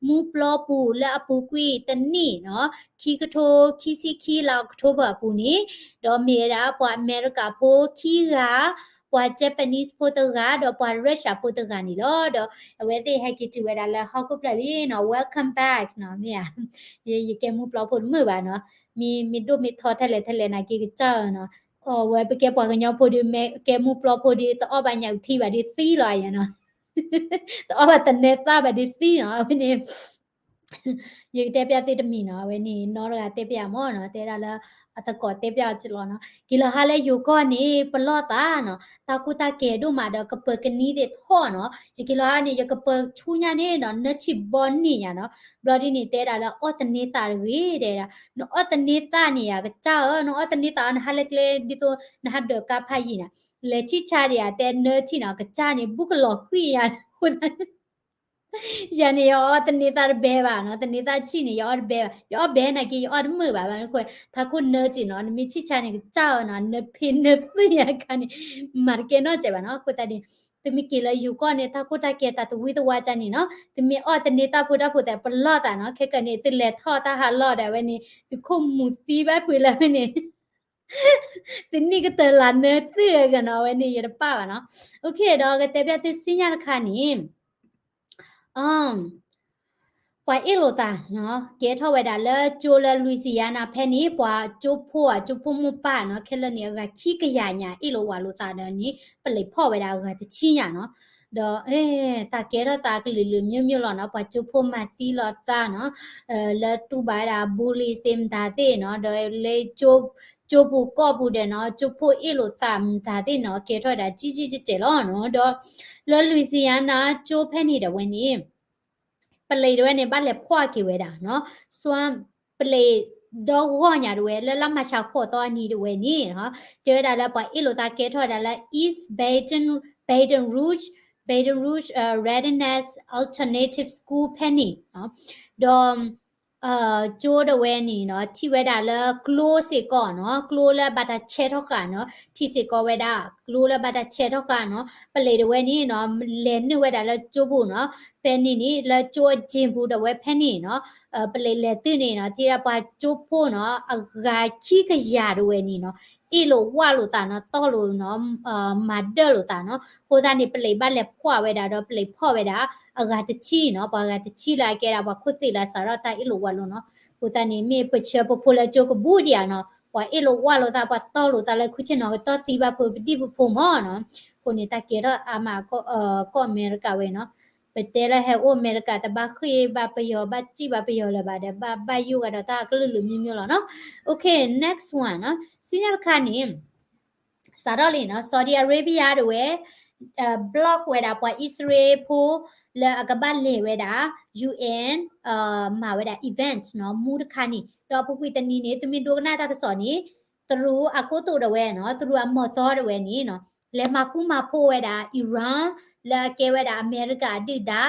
မူပျီပူၤလၢအပူၤကွံာ်တနံၣ်နီၤ ခံကထိခံဆံခံလါအီးကထိဘၢၣ်အပူၤန့ၣ် ဒီးမ့ၢ်ဝဲဒၣ်ပှၤအမဲရကၤဖိခံဂၤ ပှၤ Japanese ဖိတဂၤ ဒီးပှၤ Russia ဖိတဂၤန့ၣ်လီၤ. ဒီးအဝဲသ့ၣ်ဟဲက့ၤတုၤဝဲဒၣ်လၢဟီၣ်ခိၣ်ဖျၢၣ်လံနီၤ welcome back နီၤ မ့ၢ်ဧါ ယကဲမူပျီဖိတမုာ်ဘၣ်နီၤ မ့ၢ်မ့ၢ်ဒိၣ်မ့ၢ်ထီထဲလဲၣ်ထဲလဲၣ်နာ်က့ၤ ကစၢ်ဧၢနီၤ အီၣ်ဝဲပကဲပှၤကညီဖိဒီး မ့ၢ်ကဲမူပျီဖိဒီး တအီၣ်ဘၣ်ညၣ်အုၣ်ထံဘၣ်ဒီးသံလီၤယၤနီၤ တအီၣ်ဘၣ်သန့ၤသၣ်ဘၣ်ဒီးသံနီၤ အဝဲန့ၣ် ယကတဲပျးသုတမံၤနီၤ အဝဲန့ၣ် နီတဂၤတဲပျးမ့ၢ်နီၤ တဲဒၣ်လၢ အသကိးတဲပျးအီၤကလီနီၤ က့ၤလီၤဟါလၢယိၤကီၢ်န့ၣ် ပလီၢ်သးနီၤ တၢ်ကူတၢ်ကဲၤဒိၣ်မးဒီး ကပၢၤကနံၤသ့ၣ်ထီၣ်နီၤ ယက့ၤလီၤဟါန့ၣ် ယကပၢၤဆူညါန့ၣ်နီၤ နၢဆံၣ်ဘီန့ၢ်ယၤနီၤ ဘျီဒ်န့ၣ်တဲဒၣ်လၢအီၣ်သန့ၤသးတဂ့ၤ တဲဒၣ် နအီၣ်သန့ၤသၣ်န့ၣ်ယၤကစၢ်ဧၢ နအီၣ်သန့ၤသၣ်အီၤ နဟါလၢကျဲဒ်သိး နဟးဒၢးကါဖးယံာ်နီၤ လဲၤဆံၣ်ဆါဒံးယၤ တဲနၢထံၣ်နီၤ ကစၢ်န့ၣ် ဘူးကလီၤဃံၤယၤ ယၤန့ၣ် ယအီၣ်သန့ၤသၣ်တဘဲဘၣ်နီၤ သန့ၤသၣ်ဆံၣ်န့ၣ် ယအီၣ်တဘဲဘၣ် ယအီၣ်ဘဲနာ်က့ ယအီၣ်တမုာ်ဘၣ် ဘၣ်မနုၤအဃိ ထးခိၣ်နၢက့ၤနီၤ နမ့ၢ်ဆံၣ်ဆါန့ၣ် ကစၢ်ဧၢနီၤ နၢဖံးနၢသုယၤတခါန့ၣ် မၤတကဲနီတစဲးဘၣ်နီၤ အဃိသတးန့ၣ် သုမ့ၢ်က့ၤလၢယိၤကီၢ်န့ၣ် တၢ်ကူတၢ်ကဲၤတၢ်သဝံသဝါကန့ၣ်နီၤ သုမ့ၢ်အီၣ်သန့ၤသၣ်ဖိတၢ်ဖိသဲး ပလီၢ်သးနီၤ ခဲကနံၣ်န့ၣ် သုလဲၤထီၣ်တၢ်ဟးလီၢ်ဒၣ်ဝဲန့ၣ် သုခိၣ်မူၤသံဘၣ်ဖုးလၢဝဲန့ၣ် သုနံၣ်ကတၢၢ်လၢနၢသုဂၤနီၤ အဝဲန့ၣ် ယတပာ်ဘၣ်နီၤ okay ဒီးကတဲပျးသုစံၣ်ညီၣ်တခါန့ၣ် ပှၤအ့ၣ်လိာ်သးနီၤ ကဲထီၣ်ဝဲဒၣ်လၢကၠိလၢ Louisiana ဖဲန့ၣ် ပှၤကၠိဖိဧါ ကၠိဖိမိၢ်ပၢ်နီၤ ခဲလၢာ်န့ၣ် အဂၤခံကယၤညါ အ့ၣ်လိာ်ဝးလိာ်သးဒီးန့ၣ် ပလံးဖီၣ်ဝဲဒၣ်အဂၤတဆံညါနီၤ ဒီး တၢ်ကဲထီၣ်သးကလုာ်လုာ်မျိုးမျိုးလီၤနီၤ ပှၤကၠိဖိမၤသံလီၤသးနီၤ လၢတူၢ်ဘၣ်ဝဲဒၣ် bullies သ့ၣ်မတၤသ့ၣ်နီၤ ဒီးလၢ ကၠိပူၤကီၢ်ပူၤဒီးနီၤ ကၠိဖိအ့ၣ်လိာ်သးမတၤသ့ၣ်နီၤ ကဲထီၣ်ဝဲဒၣ်ကၠံၣ်ကၠံၣ်တဲာ်တဲာ်လီၤနီၤ ဒီး လၢ Louisiana ကၠိဖဲန့ၣ်ဒီးဝဲန့ၣ် ပလံးဒီးဝဲန့ၣ်ဘၣ်လဲၤဖီၣ်က့ၤဝဲဒၣ်နီၤ စွမ်း ပလံးဒီဂီၢ်ညါဒီးဝဲ လၢလါမၤရှးဃိးသီအနံၤဒီးဝဲန့ၣ်နီၤ တဲဝဲဒၣ်လၢပှၤအ့ၣ်လိာ်သးကဲထီၣ်ဝဲဒၣ်လၢ East Baton Baton Rouge Baton Rouge Readiness Alternative School ဖဲန့ၣ်နီၤ ဒီး ကၠိဒီးဝဲန့ၣ်နီၤ ထံၣ်ဝဲဒၣ်လၢကျိစ့ၢ်ကီးနီၤ ကျိလၢဘၣ်တၢ်ဆဲးထီၣ်ဃာ်နီၤ ထံၣ်စ့ၢ်ကီးဝဲဒၣ် ကျိလၢဘၣ်တၢ်ဆဲးထီၣ်ဃာ်နီၤ ပလံးဒီးဝဲန့ၣ်နီၤ လဲၤနုာ်ဝဲဒၣ်လၢကၠိပူၤနီၤ ဖဲန့ၣ်န့ၣ် လၢကၠိအကၠ့ၣ်ပူၤဒီးဝဲဖဲန့ၣ်နီၤ ပလံးလဲၤတုၤန့ၣ်နီၤ ထံၣ်ဒၣ်ပှၤကၠိဖိနီၤ အဂၤခံကယၤဒီးဝဲန့ၣ်နီၤ အ့ၣ်လိာ်ဝးလိာ်သးနီၤ တီၢ်လိာ်နီၤ မၤဒၢၣ်လိာ်သးနီၤ အဃိသတးန့ၣ် ပလံးဘၣ်လဲၤဖီၣ်ဝဲဒၣ်ဒီး ပလံးဖီၣ်ဝဲဒၣ် အဂၤတဆံနီၤ ပှၤဂၤတဆံလၢအကဲဒၣ်ပှၤခိၣ်သ့ၣ်လၢအစးထီၣ်တၢ်အ့ၣ်လိာ်ဝးလိာ်နီၤ အဃိသတးန့ၣ် မ့ၢ်ပဆၢပဖိလၢကၠိကဘူးဒံးဧါနီၤ ပှၤအ့ၣ်လိာ်ဝးလိာ်သး ပှၤတီၢ်လိာ်သးလၢခုၣ်ဆ့ၣ်နီၤကတီၢ်သံဘၣ်ဖိပဒံၣ်ပဖိမၢ်နီၤ အဃိန့ၣ် တၢ်ကဲထီၣ်အါမး ကီၢ်အမဲရကၤဝဲနီၤ ပတဲလၢဟဲအိၣ်အမဲရကၤ တဘၣ်ဃ့ၢ်ဘၣ်ပယီၤ ဘၣ်စံၣ်ဘၣ်ပယီၤလၢၤဘၣ်ဒီး ဘၣ်ဘၣ်ယိၣ်ဂၤဒီးတၢ်ကလုာ်လုာ်မံၤမံၤလီၤနီၤ okay next one နီၤ ဆူညါတခါန့ၣ် စးထီၣ်လံနီၤ Saudi Arabia ဒၣ်ဝဲ block ဝဲဒၣ်ပှၤအံၣ်စရ့လးဖိ လၢအကဘၣ်လဲၤဝဲဒၣ် UN မၤဝဲဒၣ် event နီၤ မူတခါန့ၣ် ဒီးအပူၤကွံာ်တနံၤန့ၣ် သုမ့ၢ်ဒိကနၣ်တၢ်ကစီၣ်န့ၣ် တရူးအကိတိာ်ဒၣ်ဝဲနီၤ တရူးအမီၢ်သီဒၣ်ဝဲန့ၣ်နီၤ လဲၤမၤဃူမၤဖိးဝဲဒၣ် Iran လၢအကဲဝဲဒၣ်အမဲရကၤအဒုၣ်ဒါ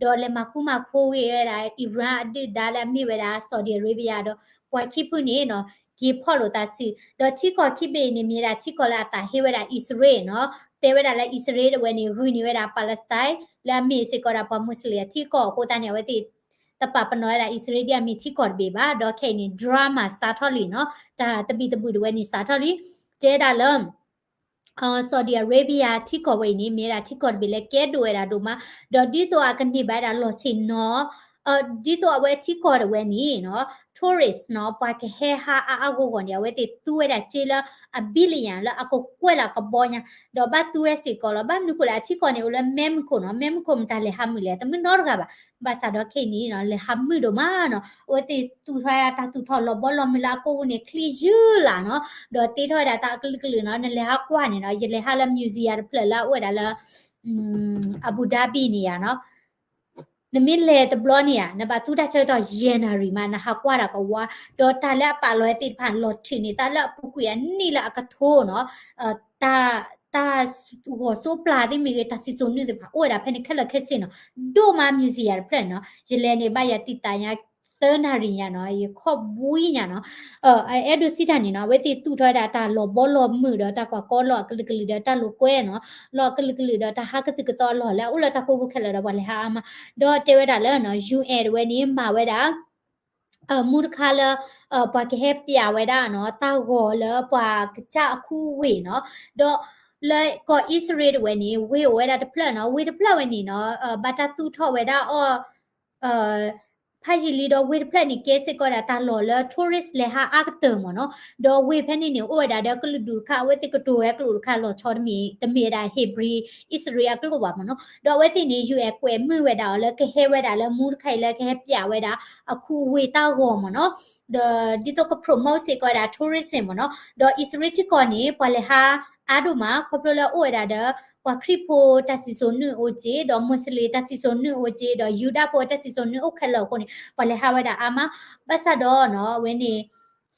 ဒီးလဲၤမၤဃူမၤဖိးဂ့ၤဝဲဒၣ် Iran အဒုၣ်ဒါလၢအမ့ၢ်ဝဲဒၣ် Saudi Arabia ဒီး ပှၤခံဖုန့ၣ်နီၤ က့ၤဖီၣ်လိာ်သးစု ဒီးထံကီၢ်ခံဘ့ၣ်အံၤန့ၣ် မ့ၢ်ဒၣ်ထံကီၢ်လၢအသးဟ့ဝဲဒၣ်အံၣ်စရ့လးနီၤ တဲဝဲဒၣ်လၢအံၣ်စရ့လးတဝဲန့ၣ် ဂုာ်န့ၢ်ဝဲဒၣ် Palestine လၢအမ့ၢ်စ့ၢ်ကီးဒၣ်ပှၤ Muslim အထံကီၢ်အဃိသတးန့ၣ် အဝဲသ့ၣ် တပာ်ပနီၣ်ဝဲဒၣ်အံၣ်စရ့လးဒ်အမ့ၢ်ထံကီၢ်တဘ့ၣ်ဘၣ်. ဒီးခဲအံၤန့ၣ် drama စးထီၣ်လံနီၤ, တၢ်သဘံၣ်သဘုၣ်တဝဲန့ၣ်စးထီၣ်လံ. တဲဒၣ်လၢ Saudi Arabia ထံကီၢ်ဝဲအံၤန့ၣ် မ့ၢ်ဝဲဒၣ်ထံကီၢ်တဘ့ၣ်လၢကဲဒိၣ်ဝဲဒၣ်ဒိၣ်မး, ဒီးဒ်သိးအကန့ၢ်ဘၣ်ဝဲဒၣ်လီၢ်ဆ့ၣ်နီၤ ဒ်သိးအဝဲထံကီၢ်တဝဲန့ၣ်နီၤ tourist နီၤ ပှၤကဟဲဟးအါအါဂီၢ်ဂီၢ်န့ၣ် အဝဲသ့ၣ်သူဝဲဒၣ်စ့လၢ အ billion လၢအကကွဲၢ်လၢကဘီညါ, ဒီးဘၣ်သူဝဲစ့ၢ်ကီးလီၤ. ဘၣ်မနုၤဃိလဲၣ် အထံကီၢ်န့ၣ်အိၣ်လၢမဲမုၢ်ခိၣ်နီၤ, မဲမုၢ်ခိၣ်မတၤလဲၤဟးမုာ်လဲၣ်, တမုာ်နီတဂၤဘၣ်. ဘၣ်ဆၣ်ဒီးခဲအံၤန့ၣ်နီၤ လဲၤဟးမုာ်ဒိၣ်မးနီၤ, အဝဲသ့ၣ်သူၣ်ထီၣ်ဝဲဒၣ်တၢ်သူၣ်ထီၣ်လီၤဘီလီၤမုၢ်လၢအကိၣ်ပူၤန့ၣ် ချံယုၢ်လၢ်နီၤ, ဒီးတ့ထီၣ်ဝဲဒၣ်တၢ်အကလုာ်ကလုာ်နီၤ, နလဲၤဟးကွၢ်န့ၣ်နီၤ, ယလဲၤဟးလၢ museum တဖျၢၣ်လၢအအိၣ်ဝဲဒၣ်လၢ Abu Dhabi န့ၣ်ယါနီၤ နမ့ၢ်လဲၤတဘျီန့ၣ်ဧါ နဘၣ်သူတၢ်ဆၢကတီၢ်ယဲၢ်နၣ်ရံၣ်မး နဟးကွၢ်တၢ်ကဝါ, ဒီးတၢ်လၢအပာ်လီၤသ့ၣ်တဖၣ် လီၤထုးန့ၢ်သးလၢအပူၤကွံာ်အနံၣ်လၢအကထိနီၤ, တၢ် တၢ်ဂီၤစိပျၢ်သ့ၣ်မ့ၢ်ဂ့ၤ တၢ်စံၣ်စိၤနုာ်သ့ၣ်တဖၣ် အိၣ်ဝဲဒၣ်ဖဲန့ၣ်ခဲလၢာ်ခဲဆ့နီၤ, ဒိၣ်မး museum တဖျၢၣ်နီၤ, ယလဲၤန့ၣ်ဘၣ်ယၤတံာ်တာ်ညါ သၢနၣ်ရံၣ်ညါနီၤ, ယခီၣ်ဘှံးညါနီၤ အဲၣ်ဒိးစံးတၢ်န့ၣ်နီၤ, အဝဲသ့ၣ်သူၣ်ထီၣ်ဝဲဒၣ်တၢ်လီၤဘီလီၤမုၢ်ဒီးတၢ်ကွၢ်ကီလီၤအကလုာ်ကလုာ်ဒီးတၢ်လိာ်ကွဲနီၤ, လီၤအကလုာ်ကလုာ်ဒီးတၢ်ဟးကသုၣ်ကသီအလီၢ်လၢအအိၣ်လၢတၢ်ကိးပူၤခဲလၢာ်ဒီးပှၤလဲၤဟးအါမး, ဒီးတဲဝဲဒၣ်လၢနီၤ UN တဝဲန့ၣ် မၤဝဲဒၣ် မူတခါလၢ ပှၤကဟဲပျးဝဲဒၣ်နီၤ တၢ်ဂီၤလၢပှၤကစၢ်အခူအဝ့ၢ်နီၤ, ဒီးလၢကီၢ်အံၣ်စရ့လးတဝဲန့ၣ် ဝ့ၢ်အိၣ်ဝဲဒၣ်တဖျၢၣ်နီၤ, ဝ့ၢ်တဖျၢၣ်ဝဲန့ၣ်နီၤ ဘၣ်တၢ်သူၣ်ထီၣ်ဝဲဒၣ်အီၤ ဖးယံာ်လံဒီးဝ့ၢ်တဖျၢၣ်န့ၣ် ကဲစ့ၢ်ကီးဒၣ်တၢ်လီၢ်လၢ tourist လဲၤဟးအါကတၢၢ်မ့ၢ်နီၤ, ဒီးဝ့ၢ်ဖဲန့ၣ်န့ၣ် အိၣ်ဝဲဒၣ်ဒီးကလုာ်ဒူၣ်တခါ အဝဲသ့ၣ်ကတိၤဝဲကျိာ်တခါလီၤဆီတမ့ၢ် တမ့ၢ်ဝဲဒၣ် Hebrew အံၣ်စရ့လးအကျိာ်ဘၣ်မ့ၢ်နီၤ, ဒီးအဝဲသ့ၣ်န့ၣ် UN ကွဲးမုာ်ဝဲဒၣ်လၢကဟဲဝဲဒၣ်လၢမူတခါအံၤလၢကဟဲပျးဝဲဒၣ် အခူအဝ့ၢ်တၢ်ဂီၤမ့ၢ်နီၤ, ဒီးဒ်သိးက promote စ့ၢ်ကီးဝဲဒၣ် tourism မ့ၢ်နီၤ, ဒီးအံၣ်စရ့လးထံကီၢ်န့ၣ် ပှၤလဲၤဟးအါဒိၣ်မး ခီဖျိလၢအိၣ်ဝဲဒၣ်ဒီး ပှၤခရံာ်ဖိတၢ်စံၣ်စိၤနုာ်အိၣ်က့ၤ ဒီး Muslim တၢ်စံၣ်စိၤနုာ်အိၣ်က့ၤ ဒီးယူဒၤဖိတၢ်စံၣ်စိၤနုာ်အိၣ်ခဲလၢာ်အဃိန့ၣ် ပှၤလဲၤဟးဝဲဒၣ်အါမး, ဘၣ်ဆၣ်ဒီးနီၤ အဝဲန့ၣ်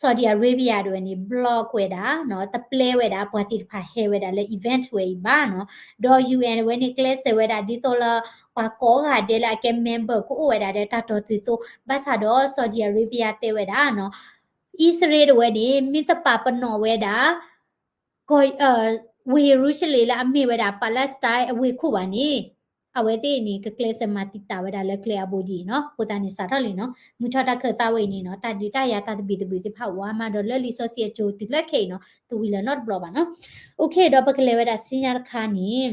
Saudi Arabia တဝဲန့ၣ် block ဝဲဒၣ်နီၤ တပျဲဝဲဒၣ် ပှၤသ့ၣ်တဖၣ်ဟဲဝဲဒၣ်လၢ event ဝဲအံၤဘၣ်နီၤ, ဒီး UN တဝဲန့ၣ် ကျဲးစၢးဝဲဒၣ်ဒ်သိးလၢ ပှၤကိးဂၤဒဲးလၢအကဲ member ကအိၣ်ဝဲဒၣ်ဒီးတၢ်တီၤတုၤသိး, ဘၣ်ဆၣ်ဒီး Saudi Arabia တဲဝဲဒၣ်နီၤ အံၣ်စရ့လးတဝဲန့ၣ် မ့ၢ်တပာ်ပနီၣ်ဝဲဒၣ် ကီၢ် ဝ့ၢ်ယရူၤၡလ့ၣ်လၢအမ့ၢ်ဝဲဒၣ် Palestine အဝ့ၢ်ခိၣ်ဘၣ်န့ၣ် အဝဲသ့ၣ်န့ၣ် ကကျဲးစၢးမၤတံာ်တာ်ဝဲဒၣ်လၢကျဲအဘိဒ်အံၤနီၤ, အဃိသတးန့ၣ် စးထီၣ်လံနီၤ, မုၢ်ထီၣ်တၢ်ခၢၣ်သးဝဲအံၤန့ၣ်နီၤ တၢ်ဒုးတၢ်ယၤတၢ်သဘံၣ်သဘုၣ်သ့ၣ်တဖၣ်ဝါမးဒီးလၢလံာ်စီဆှံအစိၤတုၤလၢခဲအံၤနီၤ တဝံၤလၢၤနီတဘျီဘၣ်နီၤ, အိၣ်ခ့ ဒီးပကလဲၤဝဲဒၣ်စံညါတခါန့ၣ်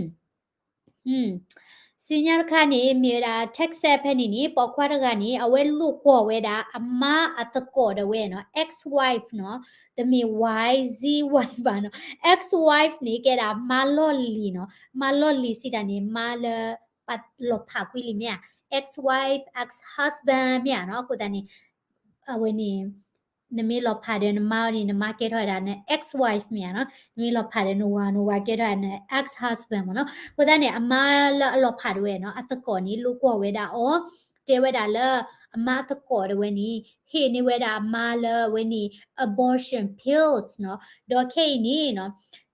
စံညါတခါန့ၣ် မ့ၢ်ဝဲဒၣ် Texas ဖဲန့ၣ်န့ၣ် ပိာ်ခွါတဂၤန့ၣ် အဝဲလိာ်ကွီၢ်ဝဲဒၣ်အမါအသကိးဒၣ်ဝဲနီၤ ex-wife နီၤ, တမ့ၢ် wife ဘၣ်နီၤ, ex-wife န့ၣ် ကဲဒၣ်မါလီၢ်လံၤနီၤ, မါလီၢ်လံၤစံးတၢ်န့ၣ် မါလၢ ပလီၤဖးကွံာ်လံမ့ၢ်ဧါ, ex-wife ex-husband မ့ၢ်ဧါနီၤ, အဃိသတးန့ၣ် အဝဲန့ၣ် နမ့ၢ်လီၤဖးဒီးနမါအီၤန့ၣ် နမါကဲထီၣ်ဝဲဒၣ်န ex-wife မ့ၢ်ဧါနီၤ, နမ့ၢ်လီၤဖးဒီးနဝၤ နဝၤကဲထီၣ်ဝဲဒၣ်န ex-husband မ့ၢ်နီၤ, အဃိသတးန့ၣ် အမါလၢအလီၤဖးဒၣ်ဝဲနီၤ အသကိးန့ၣ် လိာ်ကွီၢ်ဝဲဒၣ်အီၤ တဲဝဲဒၣ်လၢ အမါအသကိးဒၣ်ဝဲန့ၣ် ဟ့ၣ်န့ၢ်ဝဲဒၣ်အမါလၢအဝဲန့ၣ် abortion pills နီၤ, ဒီးခဲအံၤန့ၣ်နီၤ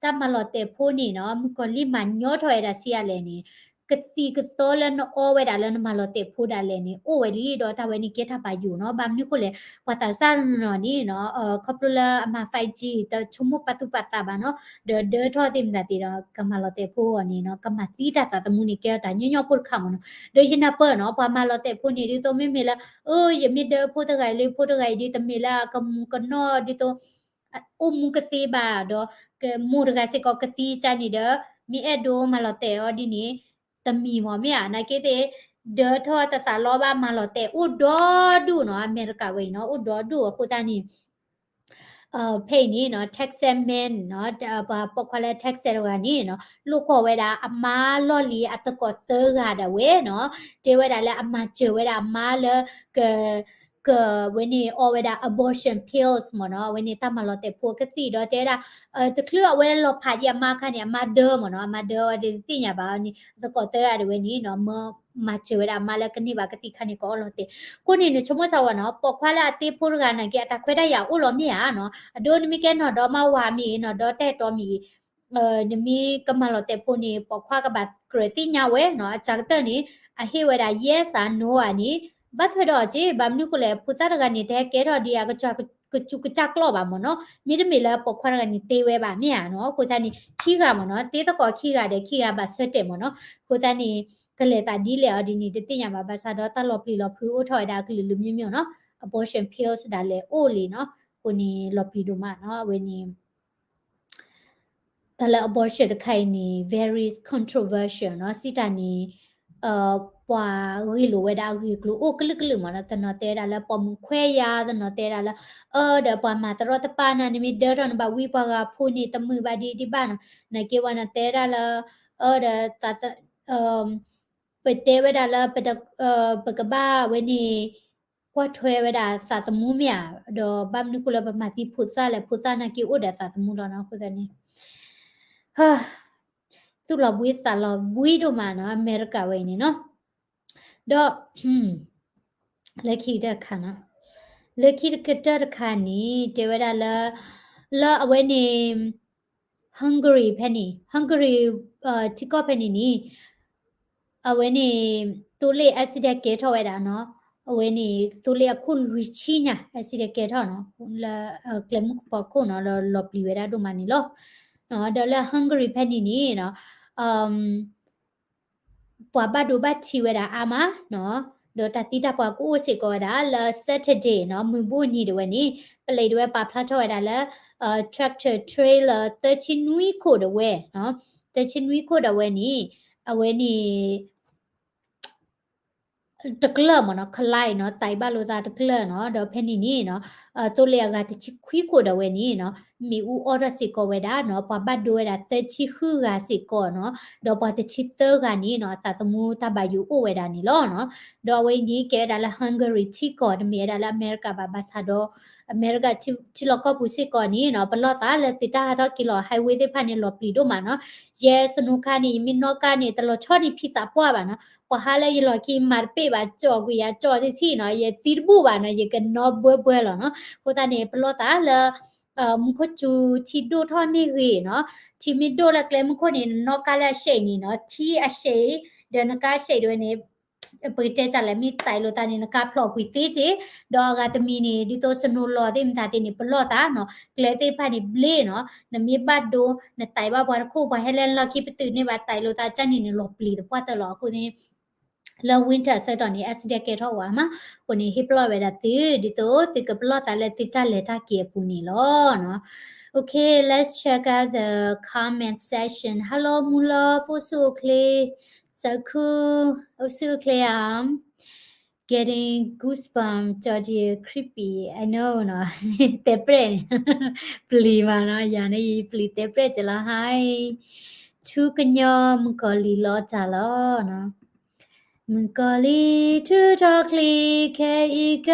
တၢ်မၤလီၤတဲာ်ဖိန့ၣ်နီၤ မုၣ်ကီၤလံၢ်မၤညီထီၣ်ဝဲဒၣ်ဆံးအါလဲၣ်န့ၣ် ကသံၣ်ကသီလၢနအီဝဲဒၣ်လၢနမၤလီၤတဲာ်ဖိဒၣ်လဲာ်န့ၣ် အိၣ်ဝဲလံ ဒီးတၢ်ဝဲန့ၣ်ကဲတၢ်ဘၣ်ယိၣ်နီၤ, ဘၣ်မနုၤဃိလဲၣ် ပှၤသးစၢ်နီၢ်နီၢ်န့ၣ်နီၤ ခီဖျိလၢအမၤ five G တဆိကမိၣ်ပာ်သူၣ်ပာ်သးဘၣ်နီၤ, ဒီးဒၢထီၣ်သ့ၣ်မတၤသ့ၣ်ဒီး ကမၤလီၤတဲာ်ဖိအဂီၢ်န့ၣ်နီၤ ကမၤသံတၢ်သးသမူန့ၣ် ကဲထီၣ်တၢ်ညီညီဖိတခါမ့ၢ်နီၤ, ဒီးယနၢ်ပၢၢ်နီၤ ပှၤမၤလီၤတဲာ်ဖိန့ၣ် ဒ်သိးမ့မ့ၢ်လၢ အၢ ယမ့ၢ်ဒၢဖိတဂၤအံၤလၢဖိတဂၤအံၤဒီး တမ့ၢ်လၢအကမူကနီၣ်ဒ်သိး အိၣ်မူကသ့ဘၣ်ဒီး ကမိၢ်တဂၤစ့ၢ်ကီးကသံကါန့ၣ်ဒီး မ့ၢ်အဲၣ်ဒိးမၤလီၤတဲာ်အီၤဒ်န့ၣ် တမံၤမ့ၢ်မ့ၢ်ဧါ နာ်က့သ့ၣ် ဒၢထီၣ်တသးလီဘၣ်မၤလီၤတဲာ်အိၣ်ဒီဒူၣ်နီၤ အမဲရကၤဝဲအံၤနီၤ အိၣ်ဒီဒူၣ်အဃိသတးန့ၣ် ဖဲအံၤန့ၣ်နီၤ Texas man နီၤ ပှၤပိာ်ခွါလၢ Texas တဂၤန့ၣ်နီၤ လိာ်ကွီၢ်ဝဲဒၣ်အမါလီၢ်လံၤအသကိးသၢဂၤဒၣ်ဝဲနီၤ တဲဝဲဒၣ်လၢအမၤစၢၤဝဲဒၣ်အမါလၢ က ကဝဲန့ၣ်အီဝဲဒၣ် abortion pills မ့ၢ်နီၤ အဝဲန့ၣ်တၢ်မၤလီၤတဲာ်ဖိကသံၣ်ဒီးတဲဝဲဒၣ် တချုးအဝဲလီၤဖးဒံးအမါအခါန့ၣ် အမါဒၢမ့ၢ်နီၤ အမါဒၢအီၤဒ်သ့ၣ်ညါဘၣ်န့ၣ် သကိးသၢဂၤဒၣ်ဝဲန့ၣ်နီၤ မၤစၢၤဝဲဒၣ်အမါလၢကန့ၢ်ဘၣ်ကသံၣ်ခါန့ၣ် ကအီလီၤတဲာ် အဃိန့ၣ် နဆိကမိၣ်စ့ၢ်ဝဲနီၤ ပိာ်ခွါလၢအသ့ဖိတဂၤနာ်က့ အတၢ်ခွဲးတၢ်ယာ်အိၣ်လီၤမ့ၢ်ဧါနီၤ အဒိနမ့ၢ်ကဲနီၢ်ဒီမါဝၤမ့ၢ်ဂ့ၤ နီၢ်ဒီတၢ်အဲၣ်တီမ့ၢ်ဂ့ၤ နမ့ၢ်ကမၤလီၤတဲာ်ဖိန့ၣ် ပိာ်ခွါကဘၣ်ကြၢးသ့ၣ်ညါဝဲနီၤ အစှၤကတၢၢ်န့ၣ် အဟ့ၣ်ဝဲဒၣ် yes ဧါ no ဧါန့ၣ် ဘၣ်ထွဲဒီးအီၤက့ ဘၣ်မနုၤဃိလဲၣ် ဖိသၣ်တဂၤန့ၣ် တဟဲကဲထီၣ်ဒ်အကစၢ် ကစူးကစၢ်ကျီၢ်ဘၣ်မ့ၢ်နီၤ, မ့တမ့ၢ်လၢပိာ်ခွါတဂၤန့ၣ်တ့ဝဲဘၣ်မ့ၢ်ဧါနီၤ, အဃိသတးန့ၣ် ခံဂၤမ့ၢ်နီၤ, တ့သကိးခံဂၤဒီးခံဂၤဘၣ်ဆၢတဲာ်မ့ၢ်နီၤ, အဃိသတးန့ၣ် ကလဲၤသးဒ်လဲၣ်အီၤဒ်န့ၣ် တသ့ၣ်ညါဘၣ်, ဘၣ်ဆၣ်ဒီးတၢ်လီၤပျံၤလီၤဖုးအိၣ်ထီၣ်ဝဲဒၣ်အကလုာ်လုာ်မံမံနီၤ, abortion pills ဒၣ်လဲာ်အိၣ်လံနီၤ, အဃိန့ၣ် လီၤပျံၤဒိၣ်မးနီၤ, အဝဲန့ၣ် တၢ်လၢ abortion တခါအံၤန့ၣ် very controversial နီၤ, စံးတၢ်န့ၣ် ပှၤဂ့ၢ်လိာ်ဝဲဒၣ်အဂ့ၢ်အကျိၤအိၣ်ကလုာ်ကလုာ်မ့ၢ်နီၤ, တနီၤတဲဝဲဒၣ်လၢပိာ်မုၣ်ခွဲးယာ်, တနီၤတဲဝဲဒၣ်လၢ အၢ ဒီးပှၤမၤတရီတပါနၤ နမ့ၢ်ဒၢထီၣ်နဘၣ်ဝံပှၤဂၤဖိန့ၣ် တမုာ်ဘၣ်ဒံးဒံးဘၣ်နီၤ, နာ်က့ပှၤနီၤတဲဝဲဒၣ်လၢ အၢ ဒီး ပတဲဝဲဒၣ်လၢ ပကဘၣ်ဝဲန့ၣ် ကွၢ်ထွဲဝဲဒၣ်သးသမူမ့ၢ်ဧါ, ဒီးဘၣ်မနုၤဃိလၢပမၤသံဖိသၣ်လဲၣ်, ဖိသၣ်နာ်က့အိၣ်ဒီးသးသမူလီၤနီၤ, အဃိသတးန့ၣ် သူၣ်လီၤဘှံးသးလီၤဘှံးဒိၣ်မးနီၤ, အမဲရကၤဝဲအံၤန့ၣ်နီၤ, ဒီး လၢခံကတၢၢ်တခါနီၤ, လၢခံကတၢၢ်တခါန့ၣ် တဲဝဲဒၣ်လၢ လၢအဝဲန့ၣ် Hungary ဖဲန့ၣ် Hungary ထံကီၢ်ဖဲန့ၣ်န့ၣ် အဝဲန့ၣ် သိလ့ၣ် accident ကဲထီၣ်ဝဲဒၣ်နီၤ, အဝဲန့ၣ် သိလ့ၣ်အခိၣ်လွံၢ်ဆံညါ accident ကဲထီၣ်နီၤ, လၢကျဲမုၢ်ကပီၤခိၣ်နီၤ, လီၤပျံၤဝဲဒၣ်ဒိၣ်မးန့ၣ်လီၤ. ဒီးလၢ Hungary ဖဲန့ၣ်န့ၣ်နီၤ ပှၤဘၣ်ဒိဘၣ်ထံးဝဲဒၣ်အါမးနီၤ, ဒီးတၢ်သံတၢ်ပှၢ်ကအိၣ်စ့ၢ်ကီးဝဲဒၣ်လၢ Saturday နီၤ, မုၢ်ဘူၣ်နံၤဒၣ်ဝဲန့ၣ် ပလံးဒၣ်ဝဲပာ်ဖျါထီၣ်ဝဲဒၣ်လၢ tractor trailer သၢဆံနွံခိၣ်ဒၣ်ဝဲ, သၢဆံနွံခိၣ်ဒၣ်ဝဲန့ၣ် အဝဲန့ၣ် တကျၢၢ်မ့ၢ်နီၤ, collide နီၤ, တၢ်အံၤဘၣ်လိာ်သးတကျၢၢ်နီၤ, ဒီးဖဲန့ၣ်န့ၣ်နီၤ သိလ့ၣ်အဂၤတဆံခွံခိၣ်ဒၣ်ဝဲန့ၣ်နီၤ မ့ၣ်အူအီၣ်ထီၣ်စ့ၢ်ကီးဝဲဒၣ်နီၤ, ပှၤဘၣ်ဒိဝဲဒၣ်သၢဆံဃုဂၤစ့ၢ်ကီးနီၤ, ဒီးပှၤတဆံသၢဂၤန့ၣ်နီၤ အသးသမူတၢ်ဘၣ်ယိၣ်အိၣ်ဝဲဒၣ်န့ၣ်လီၤနီၤ. ဒီးအဝဲအံၤန့ၣ် ကဲဝဲဒၣ်လၢ Hungary ထံကီၢ်, တမ့ၢ်ဝဲဒၣ်လၢအမဲရကၤဘၣ်, ဘၣ်ဆၣ်ဒီး အမဲရကၤထံလီၢ်ကီၢ်ပူၤစ့ၢ်ကီးန့ၣ်နီၤ ပလီၢ်သးလၢသုးတၢ်ဟးထီၣ်က့ၤလီၤ highway သ့ၣ်တဖၣ်န့ၣ် လီၤပျံၤဒိၣ်မးနီၤ. ယဲ snow car န့ၣ် ယမ့ၢ်နီၣ်ကါန့ၣ် တလီၤဆီန့ၣ်ဖံသးပှၢ်ဘၣ်နီၤ, ပှၤဟးလၢယလီၢ်ခံမၤတပ့ၢ်ဘၣ်, ကၠီၣ်ကွံာ်ယၤကၠီၣ်တထံၣ်နီၤ, ယသံတဘူၣ်ဘၣ်နီၤ, ယကနီၣ်ဘှၢဘှၢလီၤနီၤ. အဃိသတးန့ၣ် ပလီၢ်သးလၢ မူခိၣ်စူၤထံဒိၣ်ထီၣ်မ့ၢ်ဂ့ၤနီၤ, ထံမ့ၢ်ဒိၣ်လၢကျဲမုၢ်ခိၣ်န့ၣ် နနီၣ်ကါလၢအရှဲးန့ၣ်နီၤ, ထံအရှဲး ဒီးနကါအရှဲးဒၣ်ဝဲန့ၣ် ပကတဲတၢ်လဲၣ် မ့ၢ်သးအံၤလိာ်သးန့ၣ် နကါဖျိးကွံာ်သ့က့, ဒီးအဂၤတမံၤန့ၣ် ဒ်သိး snow လီၤသ့ၣ်မတၤသ့ၣ်န့ၣ် ပလီၢ်သးနီၤ, ကျဲသ့ၣ်တဖၣ်န့ၣ်ဘျ့နီၤ, နမ့ၢ်ဘၣ်ဒိ နသးအံၤဘၣ်ပှၤတခိၣ် ပှၤဟဲလၢနလီၢ်ခံပတုာ်န့ၢ်ဘၣ် သးအံၤလိာ်သးကၢ်န့ၣ်န့ၣ် လီၤပျံၤသပှၢ်တၢၢ်လီၤ. အဃိန့ၣ် လၢ winter အဆၢကတီၢ်န့ၣ် accident ကဲထီၣ်ဝဲမး, အဃိန့ၣ် ဟ့ၣ်ပလီၢ်ဝဲဒၣ်သု ဒ်သိးသုကပလီၢ်သးလၢသုတၢ်လဲၤတၢ်က့ၤအပူၤန့ၣ်လီၤနီၤ. Okay, let's check out the comment section. Hello မူလၢ အိၣ်ဆူၣ်အိၣ်ချ့, စးခူ, အိၣ်ဆူၣ်အိၣ်ချ့ဧါ. Getting goosebumps, Georgia, creepy, I know နီၤ, တဲပြဲၣ်န့ၣ် ပျံၤမးနီၤ, ယၤန့ၣ်ယပျံၤတဲပြဲၣ်က့လီၤ. Hi, ထူကညီ မုၣ်ကီၤလံၤလီၤတၢ်လီၤနီၤ, မုၣ်ကီၤလံၤထူထီၣ်ချံခဲအံၤက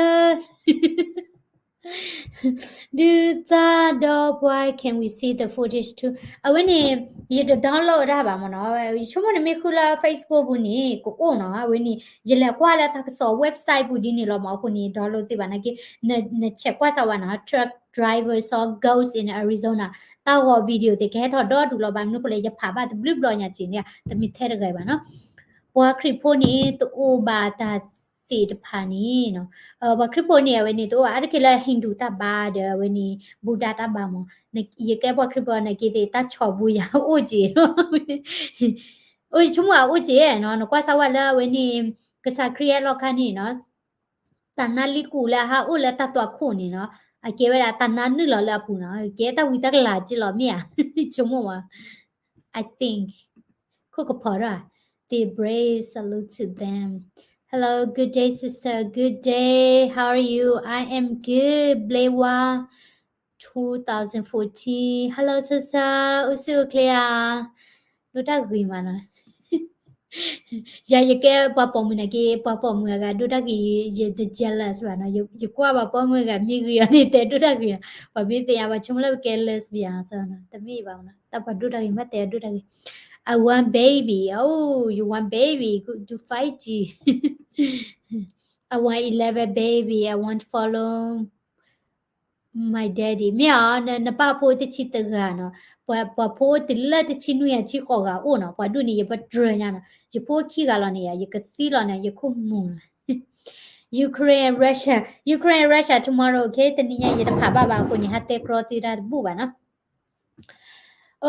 ဒုးတၢ်ဒီးပှၤ can we see the footage too? အဝဲန့ၣ် ယတ download တၢ်ဘၣ်မ့ၢ်နီၤ, ယဆိကမိၣ်န့ၣ်မ့ၢ်ဃုလၢ Facebook ပူၤန့ၣ် ကအိၣ်နီၤ, အဝဲန့ၣ် ယလဲၤကွၢ်လၢတၢ်ကစီၣ် website ပူၤဒ်န့ၣ်လီၤမး, အဃိန့ၣ် download သ့ဘၣ်နာ်က့, န နဆဲးကွၢ်စၢ်ဝဲနီၤ, Truck Driver Saw Ghost in Arizona, တၢ်ဂီၤ video သ့ၣ်ကဟဲထီၣ်ဒီဒူၣ်လီၤ, ဘၣ်မနုၤဃိလဲၣ် ယဖးဘၣ်တဘျုးဘျီညါက့န့ၣ် တမ့ၢ်ထဲတဂၤဘၣ်နီၤ. ပှၤခရံာ်ဖိန့ၣ် တအိၣ်ဘၣ်တၢ်သ့ၣ်တဖၣ်န့ၣ်နီၤ, ပှၤခရံာ်ဖိန့ၣ် အဝဲန့ၣ် တအိၣ်ဘၣ်အါတက့ၢ်လၢ Hindu တၢ်ဘါဒီး အဝဲန့ၣ် Buddha တၢ်ဘါမး, ယကဲပှၤခရံာ်ဖိနာ်က့သ့ၣ် တၢ်ဆီၣ်ပူၤယၤအိၣ်က့နီၤ, အိၣ် ယဆိကမိၣ်အအိၣ်က့နီၤ, နကွၢ်စၢ်ဝဲလၢအဝဲန့ၣ် ကစၢ်ခရံာ်အလီၢ်ခါန့ၣ်နီၤ တၢ်နါလံကူးလၢအဟးအိၣ်လၢတၢ်သွၣ်ခိၣ်န့ၣ်နီၤ, အကဲဝဲဒၣ်တၢ်နါနုာ်လီၤလၢအပူၤနီၤ, ကဲတၢ်ဝံတၢ်ကလၤက့လီၤမ့ၢ်ဧါ, ဆိကမိၣ်ဝဲ I think. ခိၣ်ကဖီထီၣ်, they brave, salute to them. Hello, good day, sister. Good day. How are you? I am good. Blewa, two thousand fourteen. Hello, sister. အိၣ်ဆူၣ်အိၣ်ချ့ဧါ. ဒိၣ်တၢ်ဂ့ၤမးနီၤ. ယၤယကဲပှၤပိာ်မုၣ်နာ်က့, ပှၤပိာ်မုၣ်အဂၤဒိၣ်တၢ်ဂ့ၤ, ယတ jealous ဘၣ်နီၤ, ယကွၢ်ပှၤပိာ်မုၣ်အဂၤ မ့ၢ်ဂ့ၤအီၤန့ၣ် တဲဒိၣ်တၢ်ဂ့ၤ, ပှၤမ့ၢ်သ့ၣ်ညါ ပှၤဆိကမိၣ်လၢပကဲ lesbian စ့ၢ်နီၤ, တမ့ၢ်ဘၣ်နီၤ, တၢ်ပှၤဒိၣ်တၢ်ဂ့ၤ မ့ၢ်တဲဒိၣ်တၢ်ဂ့ၤ. I want baby, oh, you want baby, go do five G. I want eleven baby, I want follow my daddy. မ့ၢ်ဧါ, နပၢ်ဖိတဆံတဂၤနီၤ, ပှၤဖိတလၢတဆံနွံဂၤ ဆံဃိးဂၤအိၣ်နီၤ, ပှၤဒိၣ်န့ၣ် ယပတြၢၤညါနီၤ, ယဖိခံဂၤလီၤန့ၣ် ယကသံလီၤန့ၣ် ယခိၣ်မူၤလီၤ. Ukraine Russia, Ukraine Russia tomorrow, okay, တနံၤညါယတဖးဘၣ်ဘၣ်အဃိန့ၣ် ဟးတဲကြီသုတၢ်တဘူၣ်ဘၣ်နီၤ.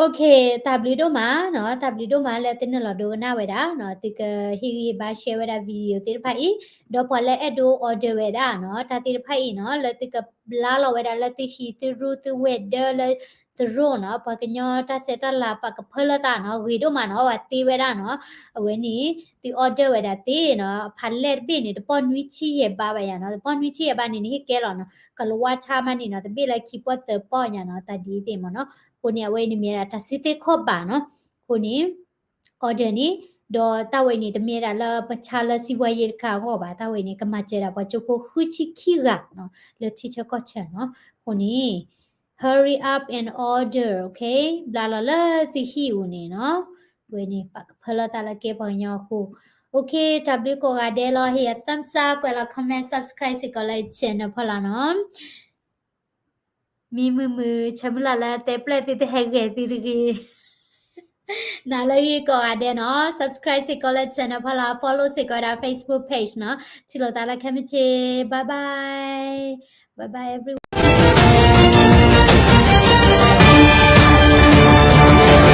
Okay, တၢ်ဘျုးဒိၣ်မးနီၤ, တၢ်ဘျုးဒိၣ်မးလၢသုနုာ်လီၤဒိကနၣ်ဝဲဒၣ်နီၤ, သုကဟ့ၣ်ဂံၢ်ဟ့ၣ်ဘါ share ဝဲဒၣ် video သ့ၣ်တဖၣ်အံၤ, ဒီးပှၤလၢအဲၣ်ဒိး order ဝဲဒၣ်နီၤ, တၢ်သ့ၣ်တဖၣ်အံၤနီၤ, လၢသုကဘျါလီၤဝဲဒၣ်လၢသုဟံၣ်သုရူသုဝဲၢ်ဒၢလၢသရိာ်နီၤ, ပှၤကညီတၢ်ဆဲးတၢ်လၤပာ်ကဖၢလၢသးနီၤ, ဂ့ၤဒိၣ်မးနီၤ, ပှၤသ့ဝဲဒၣ်နီၤ, အဝဲန့ၣ် သု order ဝဲဒၣ်သ့နီၤ, အဖးလဲၢ်တဘ့ၣ်န့ၣ် တပီၢ်နွံဆံယဲၢ်ဘးဘၣ်ယၤနီၤ, တပီၢ်နွံဆံယဲၢ်ဘးန့ၣ် နဟ့ၣ်ကဲလီၤနီၤ, ကလၤဝါဆါမးန့ၣ်နီၤ, တဘ့ၣ်လၢခံပီၢ်သၢပီၢ်ယၤနီၤ, တၢ်ဒ်သ့ၣ်မးနီၤ, အဃိန့ၣ် အဝဲအံၤန့ၣ်မ့ၢ်ဒၣ်တၢ်စုသ့ခီၣ်ဘၣ်နီၤ, အဃိန့ၣ် order န့ၣ်, ဒီးတၢ်ဝဲအံၤန့ၣ် တမ့ၢ်ဒၣ်လၢပဆါလၢစံးဘှါယ့တခါအဂီၢ်ဘၣ်, တၢ်ဝဲအံၤန့ၣ် ကမၤစၢၤဒၣ်ပှၤကၠိဖိဃုဆံခံဂၤနီၤ, လၢထံဆၢကီၢ်ဆၢနီၤ, အဃိန့ၣ် hurry up and order, okay, ဘျါလီၤလၢသုဟံၣ်အူၤန့ၣ်နီၤ, ဝဲန့ၣ် ပာ်ကဖၢလီၤသးလၢကဲပှၤကညီအဃိ, okay, တၢ်ဘျုးကိးဂၤဒဲးလီၤ, ဟ့ၣ်ယၤ thumbs up, ကွဲးလီၤ comment, subscribe စ့ၢ်ကီးလၢ channel ဖီလာ်နီၤ. မံမုာ်မုာ် ဆၢမုၢ်လၢ်လၢတဲပျဲၢ်သုတဟဲဂဲၤသုတဂ့ၤ. နၤလၢဂ့ၤကိးဂၤဒဲးနီၤ, subscribe စ့ၢ်ကီးလၢ channel ဖီလာ်, follow စ့ၢ်ကီးဝဲဒၣ် Facebook page နီၤ, ထံၣ်လိာ်သးလၢခဲမုၢ်ဆ့, bye bye, bye bye everyone.